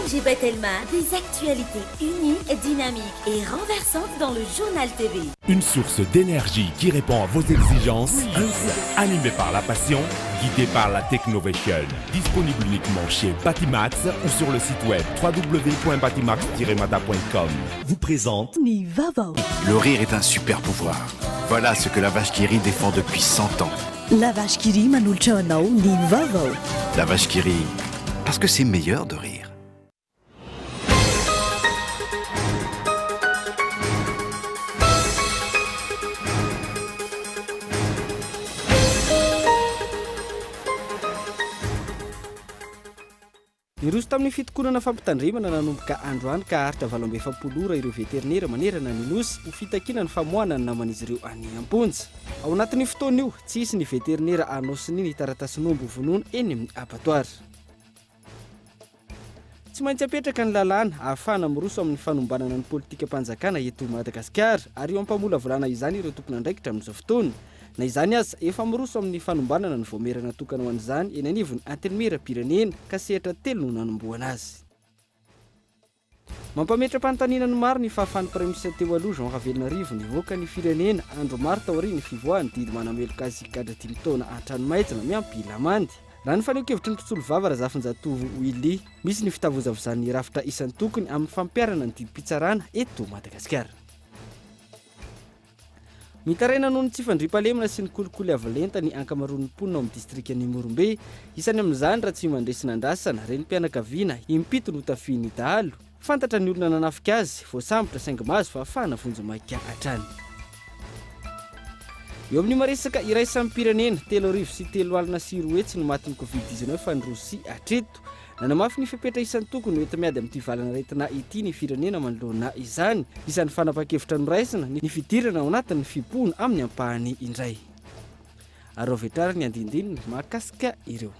ONG Batelma, des actualités uniques, dynamiques et renversantes dans le Journal TV. Une source d'énergie qui répond à vos exigences, animée par la passion, guidée par la Technovation. Disponible uniquement chez Batimax ou sur le site web www.batimax-mada.com. Vous présente Ny vaovao. Le rire est un super pouvoir. Voilà ce que la vache qui rit défend depuis 100 ans. La vache qui rit manolotra anao ny vaovao. La vache qui rit, parce que c'est meilleur de rire. Niroso tamin'ny fitokonana fampitandremana nanomboka androany ka haharitra 48 ora ireo veterinera manerana ny Nosy ho fitakiana ny famoahana ny naman'izy ireo any am-ponja. Ao anatin'io fotoana io, tsy hisy ny veterinera hanao sonia ny taratasin'omby hovonoina eny amin'ny abattoir. Tsy maintsy apetraka ny lalàna ahafahana miroso amin'ny fanombanana ny politikam-panjakana eto Madagasikara ary eo am-pamolavolana izany ireo tompon'andraikitra amin'izao fotoana. Na izany aza, efa miroso amin'ny fanombanana ny vaomiera natokana ho an'izany eny anivon'ny Antenimierampirenena ka sehatra telo no nanombohana azy. Mampametra-panontaniana ny maro ny fahafahan'ny Praiminisitra teo aloha Jean Ravelonarivo nivoaka ny firenena andro maro taorian'ny fivoahan'ny didy manameloka azy higadra dimy taona an-tranomaizina miampy lamandy. Raha ny fanehoan-kevitry ny mpisolovava Razafinjatovo Willy, misy ny fitavozavozan'ny rafitra isan-tokony amin'ny fampiharana ny didim-pitsarana eto Madagasikara. Mitaraina noho ny tsy fandriampahalemana sy ny kolikoly avo lenta ny ankamaroan'ny mponina ao amin'ny distrikan'i Morombe. Isany amin'izany Ratsimandresinandrasana, renim-pianakaviana, impito notafihin'ny dahalo. Fantatra ny olona nanafika azy, voasambotra saingy mahazo fahafahana vonjimaika hatrany. Eo amin'ny maresaka iraisam-pirenena, 203 200 no matin'ny Covid 19 any Rosia hatreto. Nanamafy ny fepetra isan-tokony ho enti-miady amin'ity valan'aretina ity ny firenena manoloana izany. Isan'ny fanapahan-kevitra noraisina ny fidirana ao anatin'ny fipohana amin'ny ampahany indray. Ary avy hatrany ny andindininy mahakasika ireo.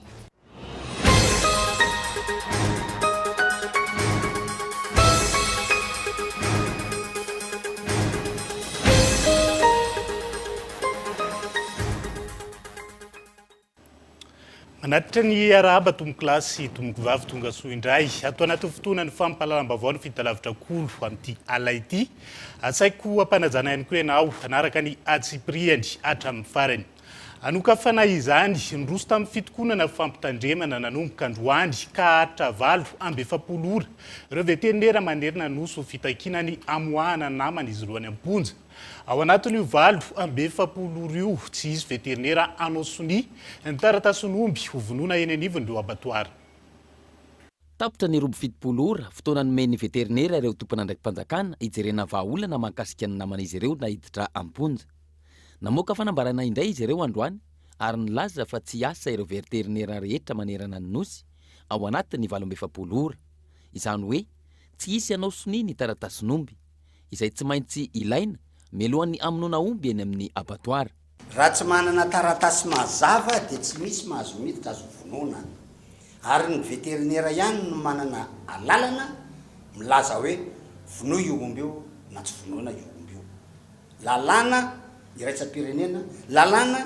Manatitra ny arahaba tompokolahy sy tompokovavy tonga soa indray ato anatin'ny fotoana ny fampahalalam-baovao ny fitalavitra kolo amin'ity ala ity. Asaiko ampanajana ihany koa ianao hanaraka ny antsipiriany hatramin'ny farany. Hanokafana izany, niroso tamin'ny fitokonana fampitandremana nanomboka androany ka haharitra 48 ora ireo veterinera manerana ny Nosy ho fitakiana ny hamoahana ny namany izy ireo any am-ponja. Ao anatin'io 48 ora io, tsy hisy veterinera hanao sonia ny taratasin'omby hovonoina eny anivon'ireo abattoir. Tapitra ny 72 ora, fotoana nomen'ny veterinera ireo tompon'andraiki-panjakana hijerena vahaolana mahakasika ny naman'izy ireo naiditra am-ponja. Namoaka fanambarana indray izy ireo androany ary nilaza fa tsy hiasa ireo verterinera rehetra manerana ny Nosy ao anatin'ny 48 ora. Izany hoe tsy hisy hanao sonia ny taratasin'omby, izay tsy maintsy ilaina mialohan'ny hamonoana omby eny amin'ny abattoir. Raha tsy manana taratasy mazava dia tsy misy mahazo miditra azo vonoina. Ary ny veterinera ihany no manana alalana milaza hoe vonoy io omby io na tsy vonoina io omby io. Lalàna iraisam-pirenena, lalàna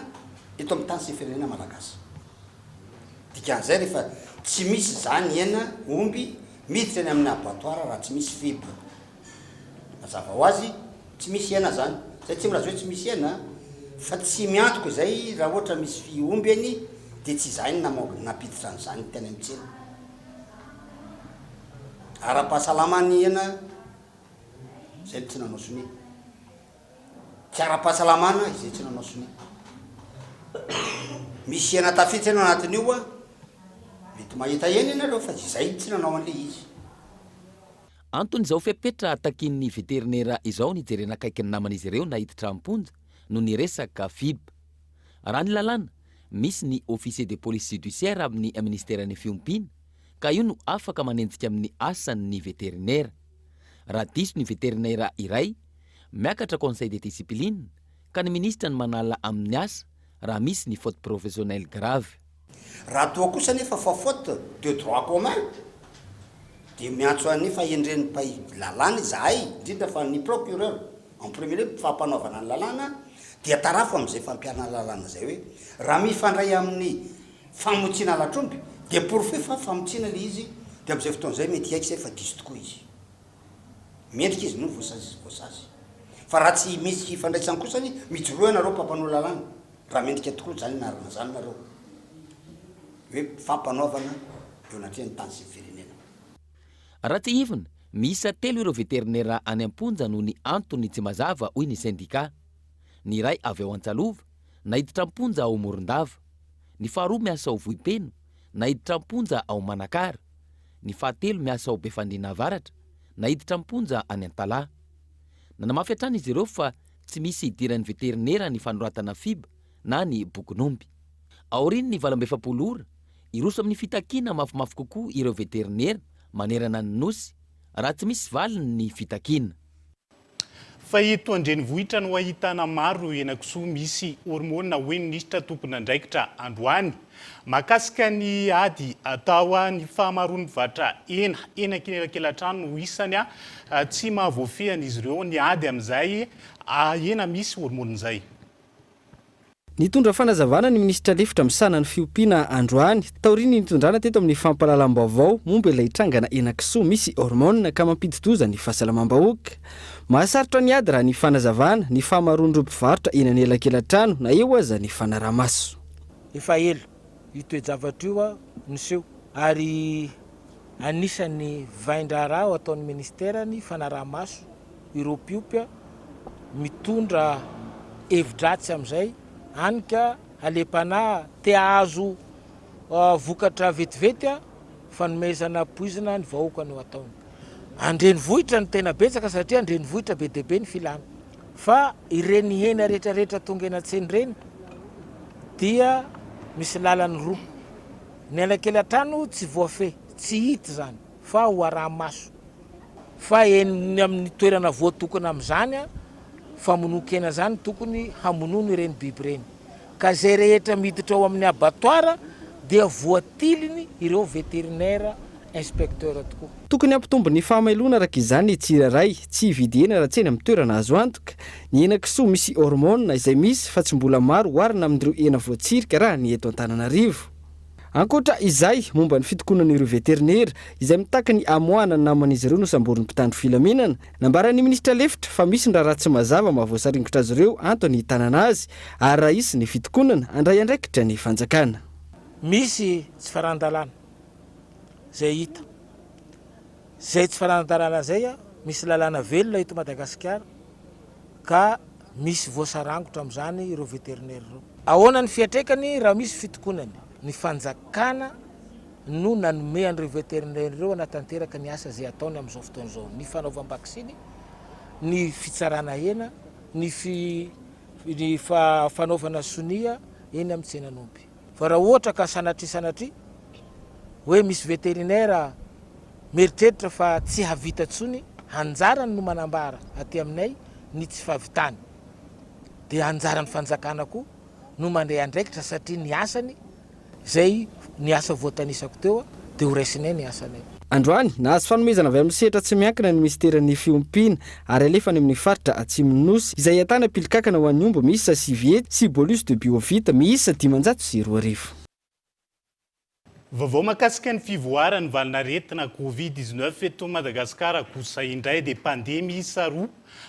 eto amin'ny tany sy ny firenena malagasy. Dikan'izay rehefa tsy misy izany hena omby miditra eny amin'ny abattoir raha tsy misy fibre. Mazava ho azy tsy misy hena zany. Zay tsy milaza hoe tsy misy hena fa tsy miantoka izay raha ohatra misy fi omby eny dia tsy izahay no nampiditra an'izany teny amin'ny tsena. Ara-pahasalama ny hena izay no tsy nanao sonia. Tsy ara-pahasalamana izay tsy nanao sonia. Misy hena tafiditra eny anatin'io a, mety mahita hena ianareo fa izay tsy nanao an'ilay izy. Anton'izao fepetra takian'ny veterinera izao ny hijerena akaiky ny naman'izy ireo naiditra am-ponja noho ny resaka FIB. Raha ny lalàna, misy ny officier de police judiciaire amin'ny minisiteran'ny fiompiana ka io no afaka manenjika amin'ny asany ny veterinera. Raha diso ny veterinera iray, miakatra conseil de discipline ka ny minisitra no manala amin'ny asa raha misy ny faute professionnelle grave. Raha toa kosa anefa fa faute de droit commun dia miantso an'ny fahendren'ny mpahay lalàna izahay, indrindra fa ny procureur en premier lieu fampanoavana ny lalàna dia tarafo amin'izay fampiharana lalàna izay hoe raha mifandray amin'ny Famotsiana halatr'omby dia porofoy fa famotsiana ilay izy. Dia amin'izay fotoana izay mety hiaiky izay fa diso tokoa izy. Mendrika izy no voasazy voasazy. Fa raha tsy misy fifandraisany kosany, mijoroa ianareo mpampanoa lalàna, raha mendrika tokoa izany anarana izany nareo, hoe fampanoavana eo anatrehan'ny tany sy ny firenena. Raha tsiahivina, miisa telo ireo veterinera any am-ponja noho ny antony tsy mazava, hoy ny sendikà. Ny iray avy ao Antsalova, naiditra am-ponja ao Morondava. Ny faharoa miasa ao Vohipeno, naiditra am-ponja ao Manakara. Ny fahatelo miasa ao Befandriana Avaratra, naiditra am-ponja any Antalaha. Nanamafy hatrany izy ireo fa tsy misy idiran'ny veterinera ny fanoratana FIB na ny bokin'omby. Aorian'ny 48 ora, hiroso amin'ny fitakiana mafimafy kokoa ireo veterinera manerana ny Nosy raha tsy misy valiny ny fitakiana. Fa eto an-drenivohitra no ahitana maro henakisoa misy hormonina hoy ny minisitra tompon'andraikitra androany. Mahakasika ny ady atao ny fahamaroan'ny mpivarotra hena eny ankinelankelan-trano no isany tsy mahavoafehy an'izy ireo ny ady amin'izay hena misy hormonina izay. Nitondra fanazavana ny minisitra lefitra misahana ny fiompiana androany, taorian'ny nitondrana teto amin'ny fampahalalam-baovao momba ilay trangana henakisoa misy hormone ka mampidi-doza ny fahasalamam-bahoaka. Mahasarotra ny ady raha ny fanazavana, ny fahamaroan'ireo mpivarotra eny anelakelan-trano na eo aza ny fanaraha-maso. Efa ela io toe-javatra io niseho ary anisan'ny vain-draharaha ataon'ny minisitera ny fanaraha-maso ireo mpiompy mitondra hevi-dratsy amin'izay, hany ka alem-panahy te hahazo vokatra vetivety, fanomezana poizina ny vahoaka no ataony. An-drenivohitra no tena betsaka satria an-drenivohitra be dia be ny filana. Fa ireny hena rehetra rehetra tonga eny an-tsena ireny dia misy lalany roa. Ny anakely-an-trano tsy voafehy, tsy hita izany fa ho araha-maso. Fa eny amin'ny toerana voatokana amin'izany famonoan-kena izany tokony hamonoana ireny biby ireny. Ka izay rehetra miditra ao amin'ny abattoir dia voatiliny ireo vétérinaire inspecteur tokoa. Tokony hampitombo ny fahamailoana araka izany ny tsirairay, tsy hividy hena raha tsy eny amin'ny toerana azo antoka. Ny hena kisoa misy hormones izay misy fa tsy mbola maro oharina amin'ireo hena voatsirika raha ny eto Antananarivo. Ankoatra izay, momba ny fitokonan'ireo veterinera, izay mitaky ny hamoahana ny naman'izy ireo nosamborin'ny mpitandro filaminana, nambaran'ny minisitra lefitra fa misy ny raharaha tsy mazava mahavoasaringotra azy ireo antony hitanana azy, ary raha hisy ny fitokonana, handray andraikitra ny fanjakana. Misy tsy farahan-dalàna izay hita. Izay tsy farahan-dalàna izay, misy lalàna velona eto Madagasikara ka misy voasarangotra amin'izany ireo vétérinaires ireo. Ahoana ny fiantraikany raha misy fitokonana? Ny fanjakana no nanome an'ireo vétérinaires ireo hanatanteraka ny asa izay ataony amin'izao fotoana izao, ny fanaovam-baksiny, ny fitsarana hena, ny fi ny fanaovana sonia eny amin'ny tsenan'omby. Fa raha ohatra ka sanatria sanatria hoe misy vétérinaire mieritreritra fa tsy havita intsony, anjarany no manambara aty aminay ny tsy fahavitany. Dia anjaran'ny fanjakana koa no mandray andraikitra satria ny asany izay ny asa voatanisako teo dia ho raisinay ny asanay. Androany, nahazo fanomezana avy amin'ny sehatra tsy miankina ny minisiteran'ny Fiompiana ary alefa any amin'ny faritra Atsimon'ny Nosy, izay ahitana pilikakana ho an'ny omby miisa 900 sy bolus de Biovita miisa 2500. Vaovao mahakasika ny fivoaran'ny valanaretina Covid 19 eto Madagasikara kosa indray dia mpandeha miisa roa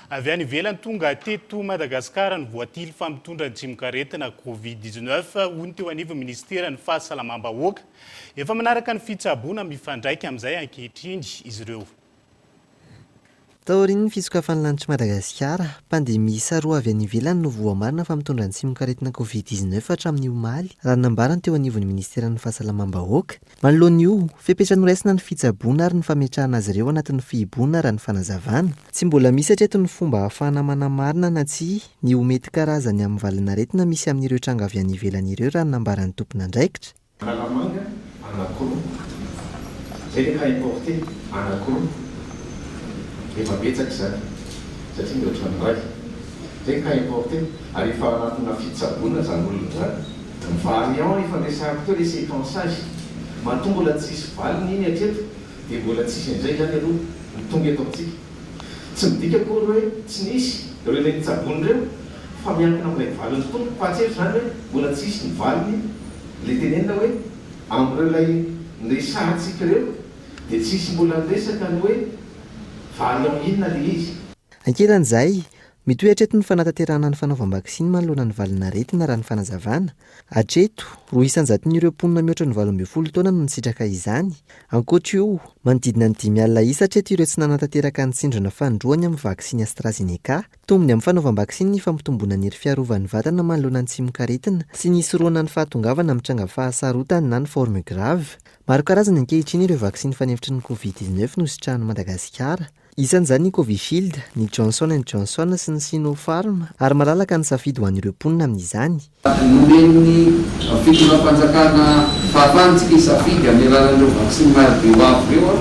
avy any ivelany tonga teto Madagasikara no voatily fa mitondra ny tsimokaretina Covid 19 hoy ny teo anivon'ny minisiteran'ny fahasalamam-bahoaka. Efa manaraka ny fitsaboana mifandraika amin'izay ankehitriny izy ireo. Taorian'ny fisokafan'ny lanitr'i Madagasikara, mpandeha miisa roa avy any ivelany no voamarina fa mitondra ny tsimokaretina Covid 19 hatramin'ny omaly, raha ny nambarany teo anivon'ny minisiteran'ny Fahasalamam-bahoaka. Manoloana io, fepetra noraisina ny fitsaboana ary ny fametrahana azy ireo anatin'ny fihibohana raha ny fanazavana. Tsy mbola misy hatreto ny fomba ahafahana manamarina na tsia ny ho mety karazany amin'ny valin'aretina misy amin'ireo tranga avy any ivelany ireo raha ny nambaran'ny tompon'andraikitra. Analamanga anakiroa, zay le cas importé anakiroa, efa betsaka izany satria mihoatra ny iray, zay ny cas importé ary efa anatina fitsaboana izany olona izany. Ny variant efa niresahako teo le séquençage, matoa mbola tsisy valiny iny hatreto dia mbola tsisy an'izay izany aloha ny tonga eto amintsika. Tsy midika akory hoe tsy nisy ireo ilay nitsaboana ireo fa miankina amin'ilay valiny tompoko fa hatreto izany hoe mbola tsisy ny valiny Ilay tenenina hoe amin'ireo ilay niresahantsika ireo. Dia tsisy mbola niresaka ny hoe variant inona le izy. Ankilan'izay, mitohy hatreto ny fanatanterahana ny fanaovam-baksiny manoloana ny valin'aretina raha ny fanazavana. Hatreto, 2 isan-jaton'ireo mponina mihoatra ny 18 taona no nisitraka izany. Ankoatra io, manodidina ny 50 isa hatreto ireo tsy nanatanteraka ny tsindrona fanindroany amin'ny vaksiny AstraZeneca. Tombony amin'ny fanaovam-baksiny ny fampitomboana ny hery fiarovan'ny vatana manoloana ny tsimokaretina sy ny hisorohana ny fahatongavana amin'ny tranga fahasarotana na ny forme grave. Maro karazany ankehitriny ireo vaksiny fanefitry ny Covid 19 nositrahan'i Madagasikara. Isan'izany ny Covishield, ny Johnson and Johnson sy ny Sinopharm ary malalaka ny safidy ho an'ireo mponina amin'izany. Nomen'ny fitondram-panjakana fahafahana isika hisafidy amin'ny alalan'ireo vaksiny marobe ho avy ireo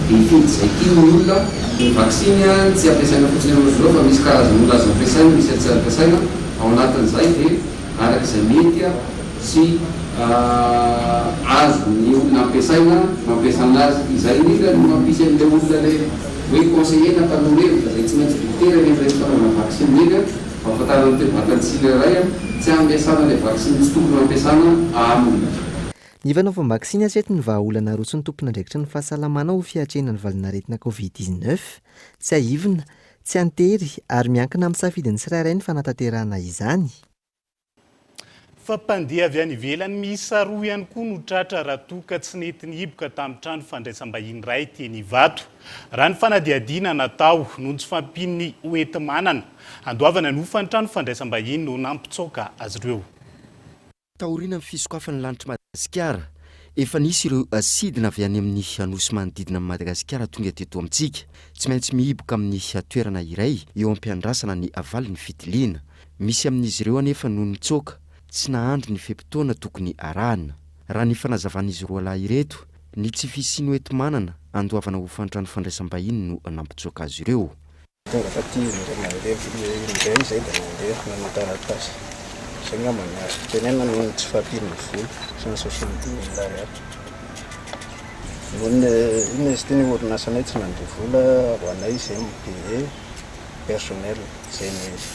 dia hifidy izay tiany ny olona. Ny vaksiny tsy ampiasaina fotsiny amin'izao izao fa misy karazan'olona azo ampiasaina, misy tsy azo ampiasaina. Ao anatin'izay dia araka izay mety sy azon'ny olona ampiasaina no ampiasana azy. Izay indrindra no mampisy an'ilay olona ilay hoe conseiller na mpanoro hevitra izay tsy maintsy dokotera eny amin'ireny fanaovana vaksiny ireny mba hahafantarana ny toe-batan'ny tsirairay tsy hampiasana ilay vaksiny tsy tokony ho ampiasana aminy. Ny fanaovam-baksiny hatreto no vahaolana aroson'ny tompon'andraikitry ny fahasalamana ho fiatrehana ny valanaretina Covid 19. Tsiahivina, tsy an-tery ary miankina amin'ny safidin'ny tsirairay ny fanatanterahana izany. Fa mpandeha avy any ivelany miisa roa ihany koa no tratra raha toa ka tsy nety nihiboka tamin'ny trano fandraisam-bahiny iray teny Ivato. Raha ny fanadihadiana natao, noho ny tsy fahampian'ny hoenti-manana handoavana ny hofan'ny trano fandraisam-bahiny no nampitsoaka azy ireo. Taorian'ny fisokafan'ny lanitr'i Madagasikara, efa nisy ireo sidina avy any amin'ny nosy manodidina an'i Madagasikara tonga teto amintsika. Tsy maintsy mihiboka amin'ny toerana iray eo am-piandrasana ny valin'ny fitiliana. Misy amin'izy ireo anefa no nitsoaka, tsy nahandro ny fe-potoana tokony arahina. Raha ny fanazavan'izy roalahy ireto, ny tsy fisian'ny hoenti-manana andoavana hofan-trano fandraisam-bahiny no nampitsoaka azy ireo. Tonga taty indray mandeha indray izay dia nandeha nanao taratasy. Izay angamba no azoko tenenina noho ny tsy fahampian'ny vola, 170 mille ariary. Noho ny inona izy ity ny orinasanay tsy nandoa vola ho anay izay mi-payer personnel, izay no izy.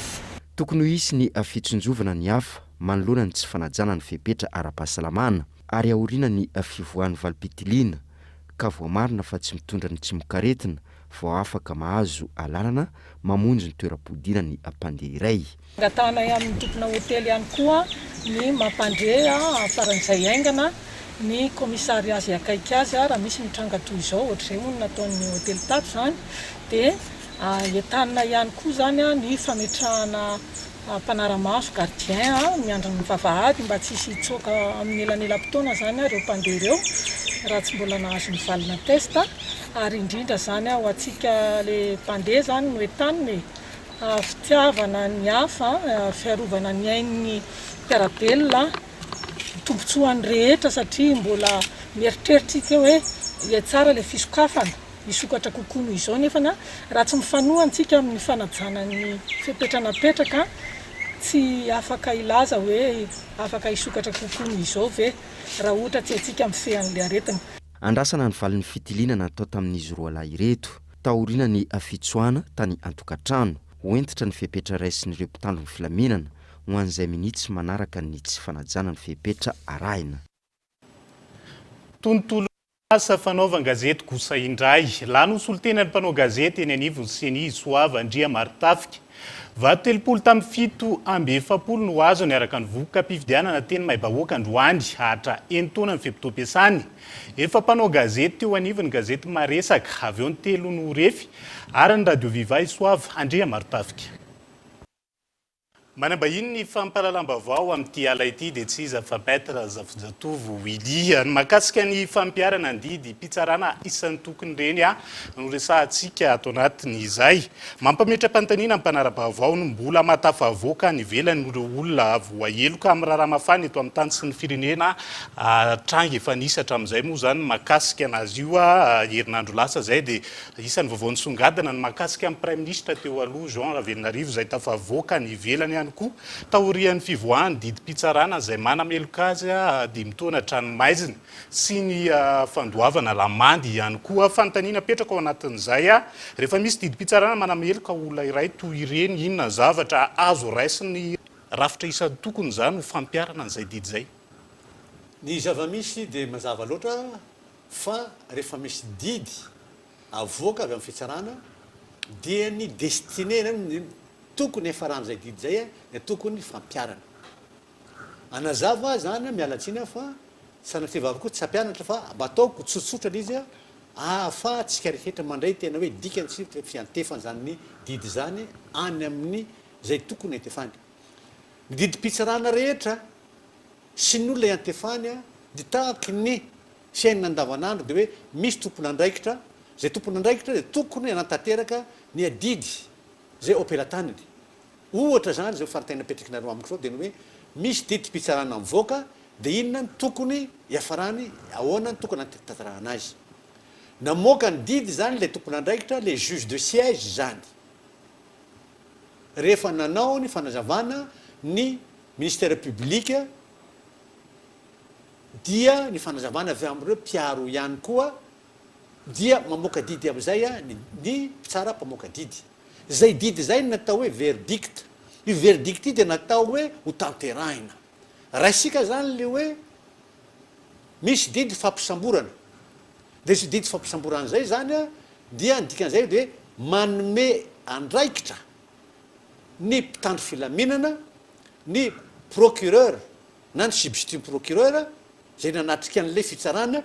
Tokony ho hisy ny fitsinjovana ny hafa manoloana ny tsy fanajana ny fepetra ara-pahasalamana ary aoriana ny fivoahan'ny valim-pitiliana ka voamarina fa tsy mitondra ny tsimokaretina vao afaka mahazo alalana mamonjy ny toeram-podiana ny mpandeha iray. Angatahanay amin'ny tompona hotely ihany koa ny mampandre faran'izay haingana ny commissariat izay akaiky azy raha misy ny tranga toy izao, ohatr'izay moa no nataon'ny hotely tato izany dia Entanina ihany koa izany ny fametrahana mpanara-maso, gardien, miandry ny vavahady mba tsy hisy hitsoaka amin'ny elanelam-potoana izany ireo mpandeha ireo raha tsy mbola nahazo ny valina test. Ary indrindra izany ho antsika ilay mpandeha izany no entanina e! Fitiavana ny hafa, fiarovana ny ain'ny mpiara-belona, tombontsoan'ny rehetra satria mbola mieritreritra isika hoe hihatsara ilay fisokafana. Hisokatra kokoa noho izao nefa raha tsy mifanohana isika amin'ny fanajana ny fepetra napetraka, tsy afaka hilaza hoe afaka hisokatra kokoa noho izao ve raha ohatra tsy haintsika mifehy an'ilay aretina. Andrasana ny valin'ny fitiliana natao tamin'izy roalahy ireto, taoriana ny fitsoahana tany an-tokantrano. Ho hentitra ny fepetra raisin'ireo mpitandro ny filaminana ho an'izay minia tsy manaraka ny tsy fanajana ny fepetra arahina. Tontolo asa fanaovan-gazety kosa indray. Lany ho solontenan'ny mpanao gazety eny anivon'ny Ceni i Soava Andriamarotafika. Vato 30 tamin'ny 47 no azony araka ny voka-pifidianana teny Maibahoaka androany. Hahatra enin-taona ny fe-potoam-piasany. Efa mpanao gazety teo anivon'ny gazety Maresaka, avy eo ny telo no refy, ary ny Radio Viva i Soava Andriamarotafika. Manambahiny ny fampahalalam-baovao amin'ity ala ity dia tsy iza fa Maître Zafinjatovo Willy. Ny mahakasika ny fampiharana ny didim-pitsarana isan-tokony ireny no resahantsika ato anatin'izay. Mampametra-panontaniana ny mpanara-baovao ny mbola mahatafavoaka any ivelany ireo olona voaheloka amin'ny raharaha mafana eto amin'ny tany sy ny firenena. Tranga efa nisy hatramin'izay moa izany ny mahakasika anazy io herinandro lasa izay dia Isan'ny vaovao nisongadina ny mahakasika ny Praiminisitra teo aloha Jean Ravelonarivo izay tafavoaka any ivelany ihany koa taorian'ny fivoahan'ny didim-pitsarana izay manameloka azy dimy taona an-tranomaizina sy ny fandoavana lamandy ihany koa. Fanontaniana apetraka ao anatin'izay, rehefa misy didim-pitsarana manameloka olona iray toy ireny, inona ny zavatra azo raisin'ny rafitra isan-tokony izany ho fampiharana an'izay didy izay? Ny zava-misy dia mazava loatra. Fa rehefa misy didy avoaka avy amin'ny fitsarana dia ny destinée na ny tokony hiafaran'izay didy izay dia tokony fampiharana. Hanazava aho izany, miala tsiny aho fa sanatria vava koa tsy hampianatra fa mba ataoko tsotsotra ilay izy ahafahantsika rehetra mandray tena hoe dikany sy fiantefan'izany didy izany any amin'ny izay tokony hiantefany. Ny didim-pitsarana rehetra sy ny olona iantefany dia tahaky ny fiainana andavanandro dia hoe misy tompon'andraikitra, izay tompon'andraikitra dia tokony hanatanteraka ny adidy izay ao am-pelatanany. Ohatra izany izao fanontaniana apetrakinareo amiko izao dia ny hoe misy didim-pitsarana mivoaka dia inona no tokony hiafarany, ahoana no tokony hanatanterahana azy. Namoaka ny didy izany ilay tompon'andraikitra, ilay juge de siège izany. Rehefa nanao ny fanazavana ny ministère public dia ny fanazavana avy amin'ireo mpiaro ihany koa dia mamoaka didy amin'izay ny mpitsara mpamoaka didy. Izay didy izay no natao hoe verdict. Io verdict io dia natao hoe ho tanterahina. Raisika izany ilay hoe misy didy fampisamborana. Dia izay didy fampisamborana izay izany dia ny dikan'izay dia hoe manome andraikitra ny mpitandro filaminana, ny procureur na ny substitut procureur izay nanatrika an'ilay fitsarana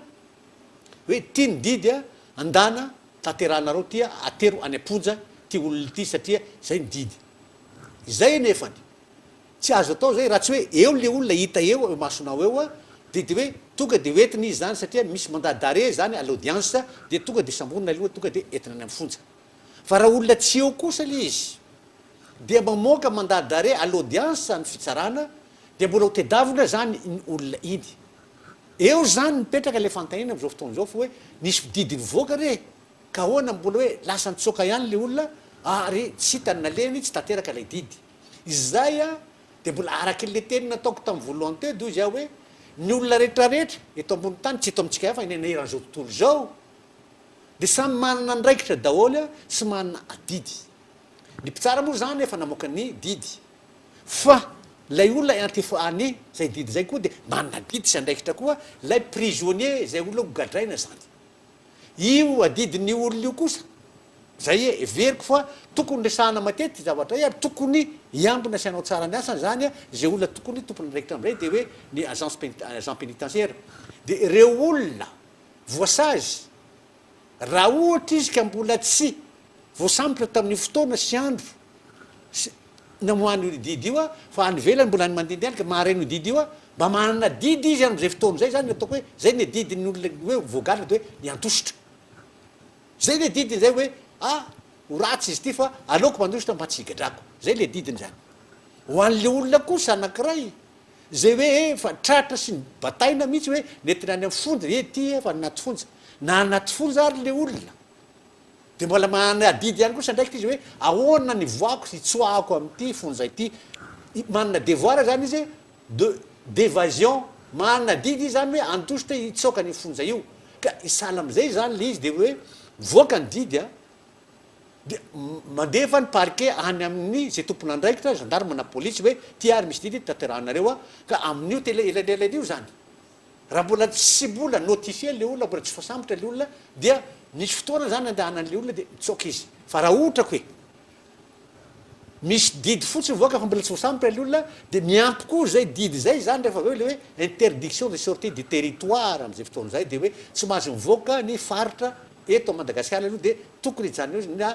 hoe ity ny didy a, andana tanterahanareo ity a, atero any am-ponja ity olona ity satria izay ny didy. Izay anefany tsy azo atao izay raha tsy hoe eo ilay olona hita eo eo imasonao eo a, dia dia hoe tonga dia hoentina izy izany satria misy mandat d'arrêt izany à l'audience dia tonga dia samborina aloha tonga dia entina any amin'ny fonja. Fa raha olona tsy eo kosa ilay izy dia mamoaka mandat d'arrêt à l'audience ny fitsarana dia mbola ho tedavina zany iny olona iny. Eo zany mipetraka ilay fanontaniana amin'izao fotoana izao fa hoe nisy didy nivoaka re ka ahoana mbola hoe lasa nitsoaka ihany ilay olona ary tsy hita ny nalehany tsy tanteraka ilay didy. Izay dia mbola araka ilay teny nataoko tamin'ny voalohany teo dia hoy izy aho hoe ny olona rehetrarehetra eto ambony tany tsy eto amintsika ihany fa eny eran'izao tontolo izao dia samy manana andraikitra daholo sy manana adidy. Ny mpitsara moa izany efa namoaka ny didy fa ilay olona iantefoany izay didy izay koa dia manana adidy sy andraikitra koa ilay prisonnier izay olona ho gadraina izany. Io adidin'io olona io kosa izay heveriko fa tokony resahana matetika zavatra io ary tokony hiambina sy hanao tsara ny asany izany izay olona tokony tompon'andraikitra amin'izay dia hoe ny agence agent pénitentiaire dia ireo olona voasazy raha ohatra izy ka mbola tsy voasambotra tamin'io fotoana sy andro sy namoahana io didy io fa any ivelany mbola any mandehandeha any ka mahare an'io didy io mba manana didy izy amin'izay fotoana izay izany ataoko hoe zay ny adidin'ny olona hoe voagadra dia hoe ny handositra zay ny adidiny zay hoe ah ho ratsy izy ity fa aleoko mandositra mba tsy higadrako zay le adidiny zany ho an'le olona kosa anankiray Izay hoe efa tratra sy nibataina mihitsy hoe nentina any amin'ny fonja, he ty efa anaty fonja. Na anaty fonja ary le olona dia mbola manana adidy ihany koa sy andraikitra izy hoe ahoana ny hivoahako sy hitsoahako amin'ity fonja ity. Manana devoir izany izy de d'évasion, manana adidy izy izany hoe handositra hitsoaka an'io fonja io. Ka sahala amin'izay izany le izy dia hoe mivoaka ny didy an, Dia mandefa ny parquet any amin'ny izay tompon'andraikitra, gendarme na polisy hoe ty ary misy didy tanterahanareo a, ka amin'io tele elanelan'io izany, raha mbola tsy mbola notifier le olona, mbola tsy voasambotra le olona dia misy fotoana izany andehanan'le olona dia mitsoaka izy. Fa raha ohatra koe misy didy fotsiny mivoaka fa mbola tsy voasambotra le olona dia miampy koa izay didy izay izany rehefa avy eo le hoe interdiction de sortie du territoire amin'izay fotoana izay dia hoe tsy mahazo mivoaka ny faritra Eto Madagasikara aloha dia tokony hijanona eo izy na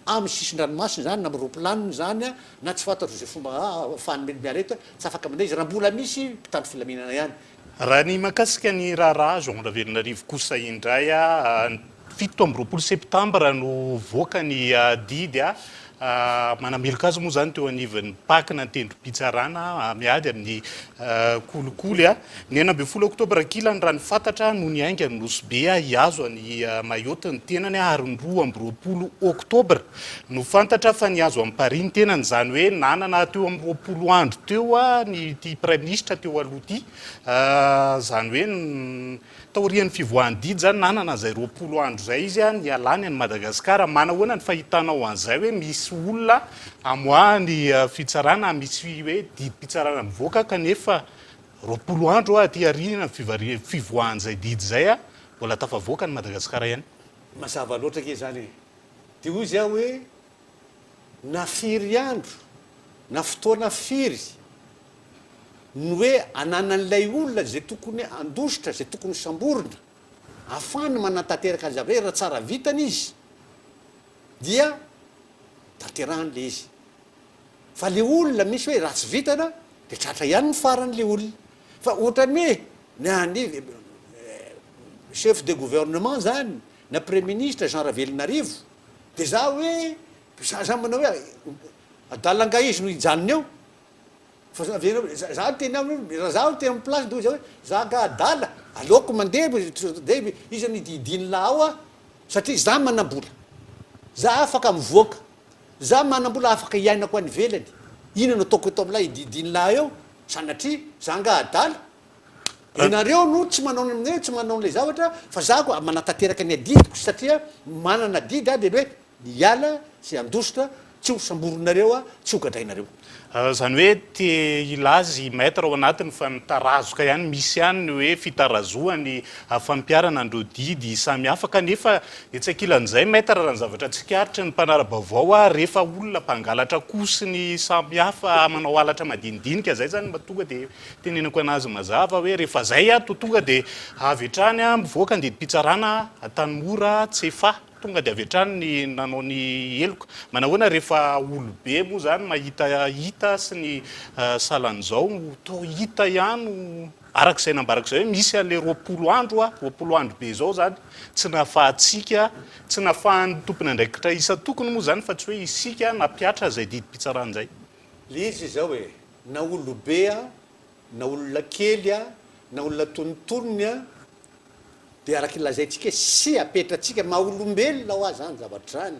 amin'ny sisin-dranomasina izany na amin'ny roaplanina izany na tsy fantatro izay fomba ahafahany miala eto, tsy afaka mandeha izy raha mbola misy mpitandro filaminana ihany. Raha ny mahakasika ny raharaha Jean Ravelonarivo kosa indray, ny 27 septambra no voaka ny didy Manameloka azy moa izany teo anivon'ny Pac na ny tendrom-pitsarana miady amin'ny kolikoly. Ny 16 oktobra ankilany raha ny fantatra no niainga ny Nosy Be hihazo an'i Mayotte ny tenany ary ny 22 oktobra no fantatra fa nihazo an'i Paris ny tenany. Izany hoe nanana teo amin'ny 20 andro teo ny ity praiminisitra teo aloha ity. Izany hoe Taorian'ny fivoahan'ny didy izany, nanana an'izay 20 andro izay izy nialany an'i Madagasikara. Manahoana ny fahitanao an'izay hoe misy olona amoahan'ny fitsarana, misy hoe didim-pitsarana mivoaka kanefa 20 andro aty aoriana ny fivoahan'izay didy izay? Mbola tafavoaka an'i Madagasikara ihany. Mazava loatra ange izany e! Dia hoy izy aho hoe, na firy andro na fotoana firy ny hoe ananan'ilay olona izay tokony handositra, izay tokony samborina, ahafahany manatanteraka ny zavatra, hoe raha tsara vitana izy dia tanterahany ilay izy. Fa ilay olona misy hoe ratsy vitana dia tratra ihany ny farany ilay olona. Fa ohatran'ny hoe na ny chef de gouvernement zany na premier ministre Jean Ravelonarivo dia za hoe za za manao hoe adala angaha izy no hijanona eo? Fa za avy eo za miteny aminy hoe raha za no teo amin'ny place dia hoy za hoe za angaha adala? Aleoko mandeha dia iza no hidihidian'lah ao aho satria za manam-bola, za afaka mivoaka. Za manambola afaka hiainako any ivelany, inona no ataoko eto amin'ilay didin'lah eo? Sanatria, za nga adala? Ianareo no tsy manao ny hoe tsy manao an'ilay zavatra fa za ko manatanteraka ny adidiko satria manana adidy aho dia ny hoe hiala sy handositra tsy ho samborinareo aho, tsy ho gadrainareo. Izany hoe te hilaza i Maître ao anatiny fa mitarazoka ihany, misy ihany ny hoe fitarazohany fampiharana an'ireo didy samihafa kanefa etsy ankilan'izay Maître raha ny zavatra tsikaritry ny mpanara-baovao ary rehefa olona mpangalatra akoho sy ny samihafa manao halatra madinidinika izay izany mba tonga dia tenenako anazy mazava hoe rehefa izay aho to tonga dia avy hatrany mivoaka ny didim-pitsarana Antanimora Tsefa. Tonga dia avy hatrany ny nanao ny heloka. Manahoana rehefa olobe moa zany mahita hita sy ny sahalan'izao toa hita ihany araka izay nambarako izay hoe misy an'ilay 20 andro a, 20 andro be izao zany tsy nahafahantsika, tsy nahafahan'ny tompon'andraikitra isan-tokony moa zany fa tsy hoe isika nampihatra izay didim-pitsarana izay. Le izy izao e, na olobe a, na olona kely a, na olona tonontonony a, Dia araka ny lazaintsika sy apetratsika maha olombelona hoa zany zavatra zany.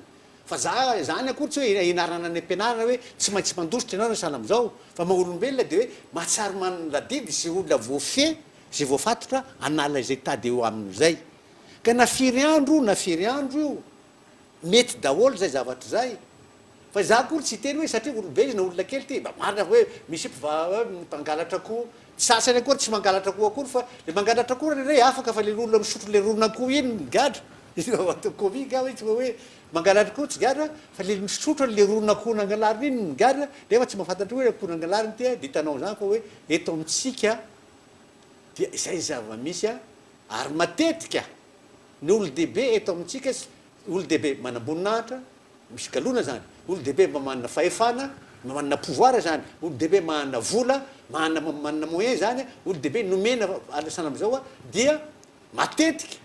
Fa za zany akory tsy hoe ianarana any am-pianarana hoe tsy maintsy mandositra ianao na sahala amin'izao. Fa maha olombelona dia hoe mahatsiaro manana adidy izay olona voafehy, izay voafatotra hanala izay tady eo aminy izay. Ka na firy andro io na firy andro io, Mety daholo izay zavatra izay. Fa izaho akory tsy hiteny hoe satria olobe izy na olona kely ity, mba marina fa hoe misy mpiva mpangalatra akoho, ny sasany akory tsy mangalatra akoho akory fa le mangalatra akoho re afaka fa le olona misotro le ron'akoho iny migadra, comique aho hoe tsy hoe mangalatra akoho tsy gadra fa le misotro an'le ron'akoho nangalariny iny migadra nefa tsy mahafantatra hoe akoho nangalariny ity dia hitanao izany fa hoe eto amintsika dia izay zava-misy ary matetika Ny olon-dehibe eto amintsika sy olon-dehibe manam-boninahitra, misy galona izany, olon-dehibe mba manana fahefana, mba manana pouvoir izany, olon-dehibe manana vola, manana manana moyen izany, olon-dehibe nomena andrasana amin'izao dia matetika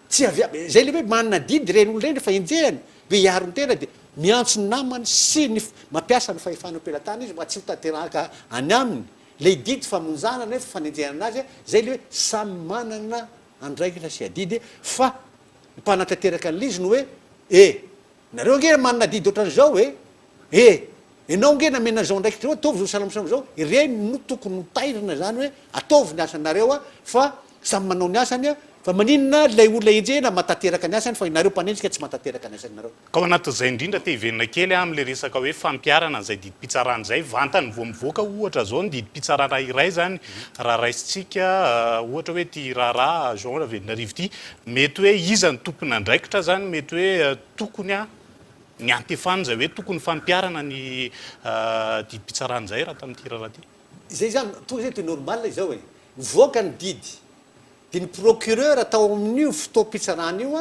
tsy avy izay ilay hoe manana adidy ireny olona ireny rehefa enjehina hoe hiaro ny tena dia miantso ny namany sy ny mampiasa ny fahefana eo am-pelatana izy mba tsy ho tanteraka any aminy ilay didy famonjana nefa fanenjehana anazy, izay ilay hoe samy manana andraikitra sy adidy fa ny mpanatanteraka an'ilay izy no hoe e! nareo ange manana adidy ohatran'izao e! e! enao ange namena an'izao andraikitra izao ataovy izao salamsalama izao, ireny no tokony ho tairina izany hoe ataovy ny asanareo a fa samy manao ny asany a fa maninona ilay olona enjehina mahatanteraka ny asany fa ianareo mpanenjika tsy mahatanteraka ny asanareo. Ka ao anatin'izay indrindra te hiverina kely aho amin'ilay resaka hoe fampiharana an'izay didim-pitsarana izay, vantany vao mivoaka ohatra izao ny didim-pitsarana iray izany raha raisintsika ohatra hoe ity raharaha Jean Ravelonarivo ity, mety hoe iza no tompon'andraikitra izany, mety hoe tokony niantefana izay hoe tokony fampiharana ny didim-pitsarana izay raha tamin'ity raharaha ity. Izay izany, tonga izay dia normal izao e, mivoaka ny didy Dia ny procureur tao amin'io fotoam-pitsarana io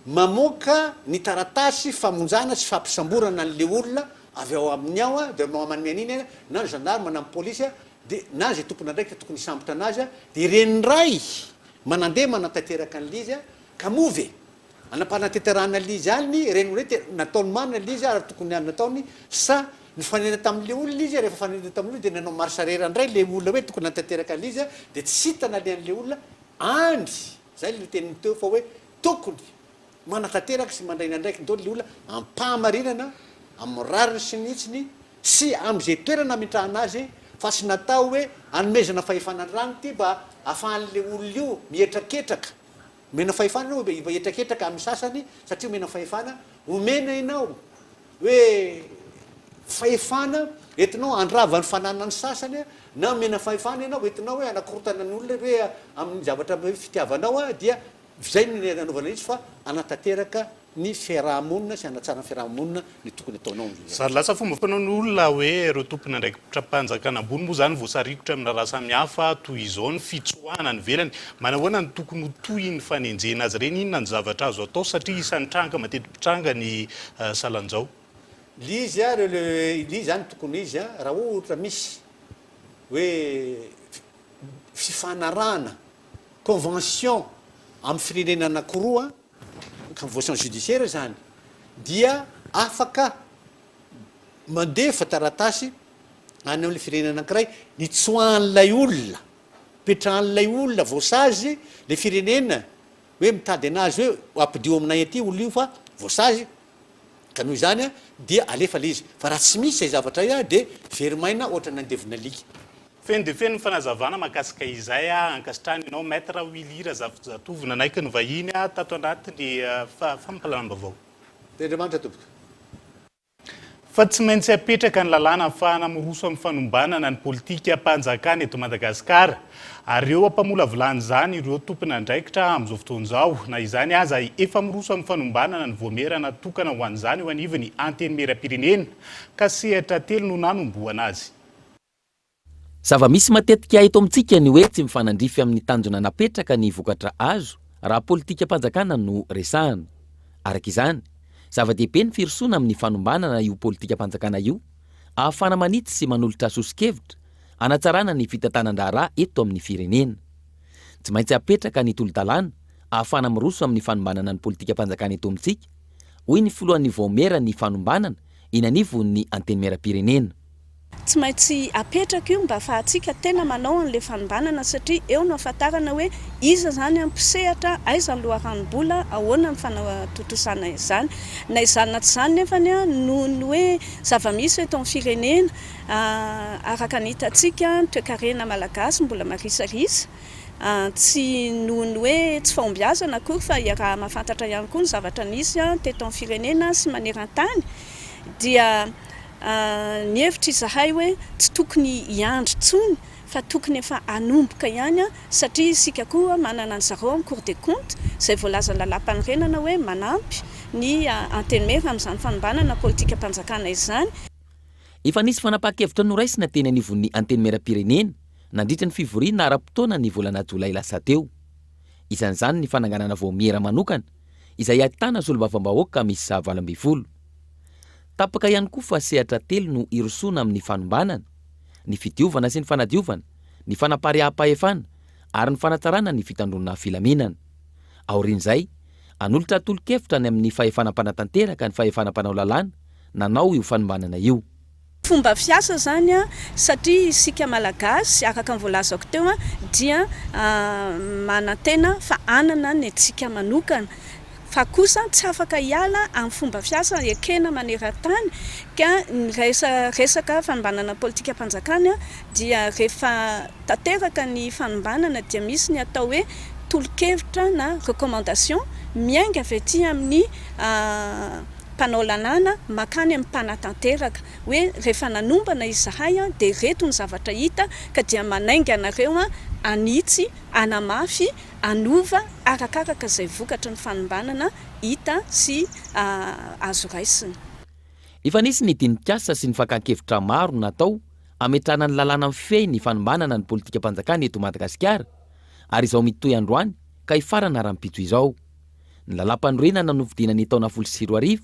mamoaka ny taratasy famonjana sy fampisamborana an'ilay olona avy ao aminy ao dia manome an'iny na ny gendarme na ny polisy dia na izay tompon'andraikitra tokony hisambotra anazy dia ireny indray manandeha manatanteraka an'ilay izy ka moa ve Anam-panatanterahana ilay izy any ireny olona ireny dia nataony marina ilay izy ary tokony nataony sa nifanena tamin'ilay olona izy rehefa nifanena tamin'ilay olona dia nanao marche arrière indray ilay olona hoe tokony hanatanteraka ilay izy dia tsy hita nalehan'ilay olona any izay ilay teniny teo fa hoe tokony manatanteraka sy mandray ny andraikiny daholo ilay olona am-pahamarinana amin'ny rariny sy ny hitsiny sy amin'izay toerana ametrahana azy fa tsy natao hoe anomezana fahefana ny rano ity mba ahafahan'ilay olona io mihetraketraka Omena fahefana ianao mba hihetraketraka amin'ny sasany satria omena fahefana, omena ianao hoe fahefana entinao handrava ny fananan'ny sasany na omena fahefana ianao entinao hoe hanakorontana ny olona hoe amin'ny zavatra hoe fitiavanao dia izay no nanaovana izy fa hanatanteraka ny fiaraha-monina sy hanatsara ny fiaraha-monina ny tokony ataonao amin'izao. Zary lasa fomba fanaon'ny olona hoe ireo tompon'andraikitram-panjakana ambony moa izany voasarikotra amina raha samihafa toy izao ny fitsoahana any ivelany. Manahoana no tokony ho tohin'ny fanenjehana azy ireny? Inona no zavatra azo atao satria isan'ny tranga mateti-pitranga ny salan'izao? Le izy a, le le izy zany tokony izy a, raha ohatra misy hoe fifanarahana, convention amin'ny firenena anakiroa, convention judiciaire zany, dia afaka mandefa taratasy any amin'ilay firenena anakiray nitsoahan'ilay olona, petrahan'ilay olona voasazy le firenena hoe mitady anazy hoe ampodio aminay aty olona io fa voasazy, Ka noho izany dia alefa ilay izy. Fa raha tsy misy izay zavatra izay dia very maina ohatran'ny andevona alika. Feno dia feno ny fanazavana mahakasika izay ankasitrahana ianao Maître Willy Razafijatovo nanaiky ny vahiny tato anatin'ny fampahalalam-baovao. Andriamanitra tompoko. Fa tsy maintsy apetraka ny lalàna ahafahana miroso amin'ny fanombanana ny politikam-panjakana eto Madagasikara. Ary eo am-pamolavolana izany ireo tompon'andraikitra amin'izao fotoana izao. Na izany aza, efa miroso amin'ny fanombanana ny voamiera natokana ho an'izany eo anivon'ny Antenimierampirenena, ka sehatra telo no nanombohana azy. Zava-misy matetika eto amintsika ny hoe tsy mifanandrify amin'ny tanjona napetraka ny vokatra azo raha politikam-panjakana no resahana. Araka izany, zava-dehibe ny firosoana amin'ny fanombanana io politikam-panjakana io ahafahana manitsy sy manolotra soso-kevitra hanatsarana ny fitantanan-draharaha eto amin'ny firenena. Tsy maintsy apetraka ny tolo-dalàna ahafahana miroso amin'ny fanombanana ny politikam-panjakana eto amintsika, hoy ny filohan'ny vaomieran'ny fanombanana eny anivon'ny Antenimierampirenena. Tsy maintsy apetraka io mba afahantsika tena manao an'ilay fanombanana satria eo no ahafantarana hoe iza izany ny mpisehatra, aiza ny loharanom-bola, ahoana ny fanatontosana izany. Na izany na tsy izany nefany noho ny hoe zava-misy eto amin'ny firenena, Araka ny hitantsika, ny toekarena malagasy mbola marisarisa, tsy noho ny hoe tsy fahombiazana akory fa iaraha-mahafantatra ihany koa ny zavatra nisy teto amin'ny firenena sy maneran-tany, dia nihevitra izahay hoe tsy tokony hiandry intsony fa tokony efa hanomboka ihany satria isika koa manana an-dry zareo amin'ny Cour des comptes izay voalazan'ny lalàmpanorenana hoe manampy ny Antenimiera amin'izany fanombanana politikam-panjakana izany. Efa nisy fanapahan-kevitra noraisina teny anivon'ny Antenimierampirenena nandritra ny fivoriana ara-potoana ny volana jolay lasa teo. Isan'izany ny fananganana vaomiera manokana izay ahitana solombavambahoaka miisa 18. Tapaka ihany koa fa sehatra telo no hirosoana amin'ny fanombanana, ny fidiovana sy ny fanadiovana, ny fanapariaham-pahefana ary ny fanatsarana ny fitandroana filaminana. Aorian'izay, hanolotra tolo-kevitra any amin'ny fahefana mpanatanteraka ny fahefana mpanao lalàna nanao io fanombanana io. Fomba fiasa izany satria isika Malagasy araka ny voalazako teo dia manantena fa hanana ny antsika manokana fa kosa tsy afaka hiala amin'ny fomba fiasa ekena maneran-tany ka ny resaka fanombanana politikam-panjakana dia rehefa tanteraka ny fanombanana dia misy ny atao hoe tolo-kevitra na recommandation miainga avy aty amin'ny mpanao lalàna mankany amin'ny mpanatanteraka hoe rehefa nanombana izahay dia ireto ny zavatra hita ka dia manainga anareo hanitsy, hanamafy, hanova arakaraka izay vokatry ny fanombanana hita sy azo raisina. Efa nisy ny dinik'asa sy ny fakan-kevitra maro natao hametrahana ny lalàna mifehy ny fanombanana ny politikam-panjakana eto Madagasikara ary izao mitohy androany ka hifarana rahampitso izao. Ny lalàmpanorenana nofidiana ny taona 2010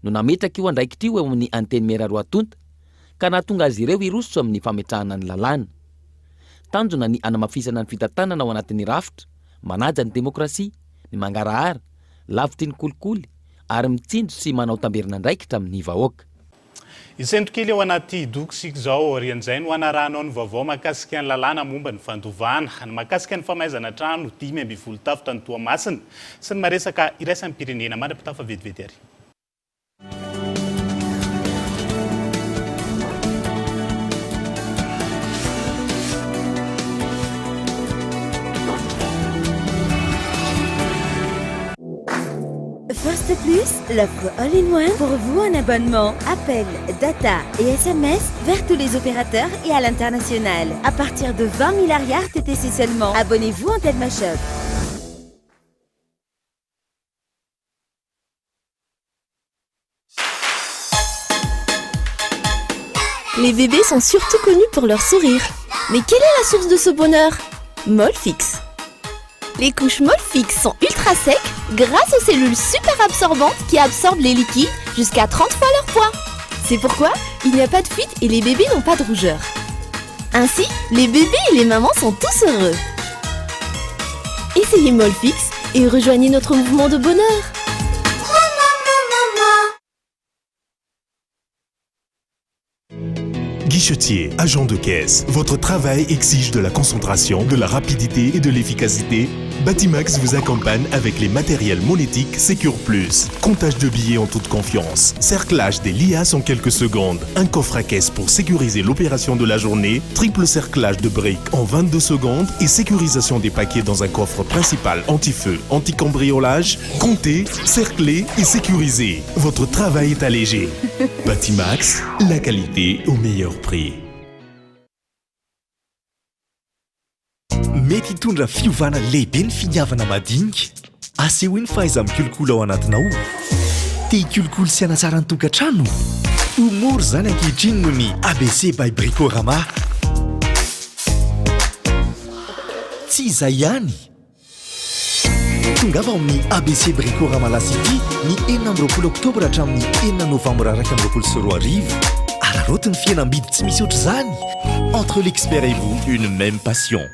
no nametraka io andraikitra io eo amin'ny Antenimiera roa tonta ka nahatonga azy ireo hiroso amin'ny fametrahana ny lalàna. Tanjona ny hanamafisana ny fitantanana ao anatin'ny rafitra manaja ny demokrasia, ny mangarahara, lavitry ny kolikoly ary mitsinjo sy manao tamberin'andraikitra amin'ny vahoaka. Hisento kely ao anaty doky isika izao, aorian'izay no hanarahanao ny vaovao mahakasika ny lalàna momba ny fandovana, ny mahakasika ny famaizana trano 15 tafo tany Toamasina sy ny maresaka iraisam-pirenena. Mandra-pitafa vetivety ary. First Plus, l'offre all-in-one pour vous en abonnement, appel, data et SMS vers tous les opérateurs et à l'international. À partir de 20 000 ariary TTC seulement. Abonnez-vous en Telma Shop. Les bébés sont surtout connus pour leur sourire. Mais quelle est la source de ce bonheur Molfix. Les couches Molfix sont ultra secs grâce aux cellules super absorbantes qui absorbent les liquides jusqu'à 30 fois leur poids. C'est pourquoi il n'y a pas de fuite et les bébés n'ont pas de rougeur. Ainsi, les bébés et les mamans sont tous heureux. Essayez Molfix et rejoignez notre mouvement de bonheur. Guichetier, agent de caisse, votre travail exige de la concentration, de la rapidité et de l'efficacité. Batimax vous accompagne avec les matériels monétiques Secure Plus. Comptage de billets en toute confiance, cerclage des liasses en quelques secondes, un coffre à caisse pour sécuriser l'opération de la journée, triple cerclage de briques en 22 secondes et sécurisation des paquets dans un coffre principal anti-feu, anti-cambriolage. Comptez, cerclez et sécurisez. Votre travail est allégé. Batimax, la qualité au meilleur prix. Mety hitondra fiovana lehibe ny finiavana madinika. Asehoy ny fahaiza-mikolokolo ao anatinao. Te hikolokolo sy hanatsara ny tokantrano? Ho mora izany ankehitriny noho ny ABC by Bricorama. Tsy izay ihany! Tongava ao amin'ny ABC Bricorama La City ny 26 oktobra hatramin'ny 6 novambra 2021. Araraoty ny fihenam-bidy tsy misy ohatr'izany! Entre l'expert et vous, une même passion.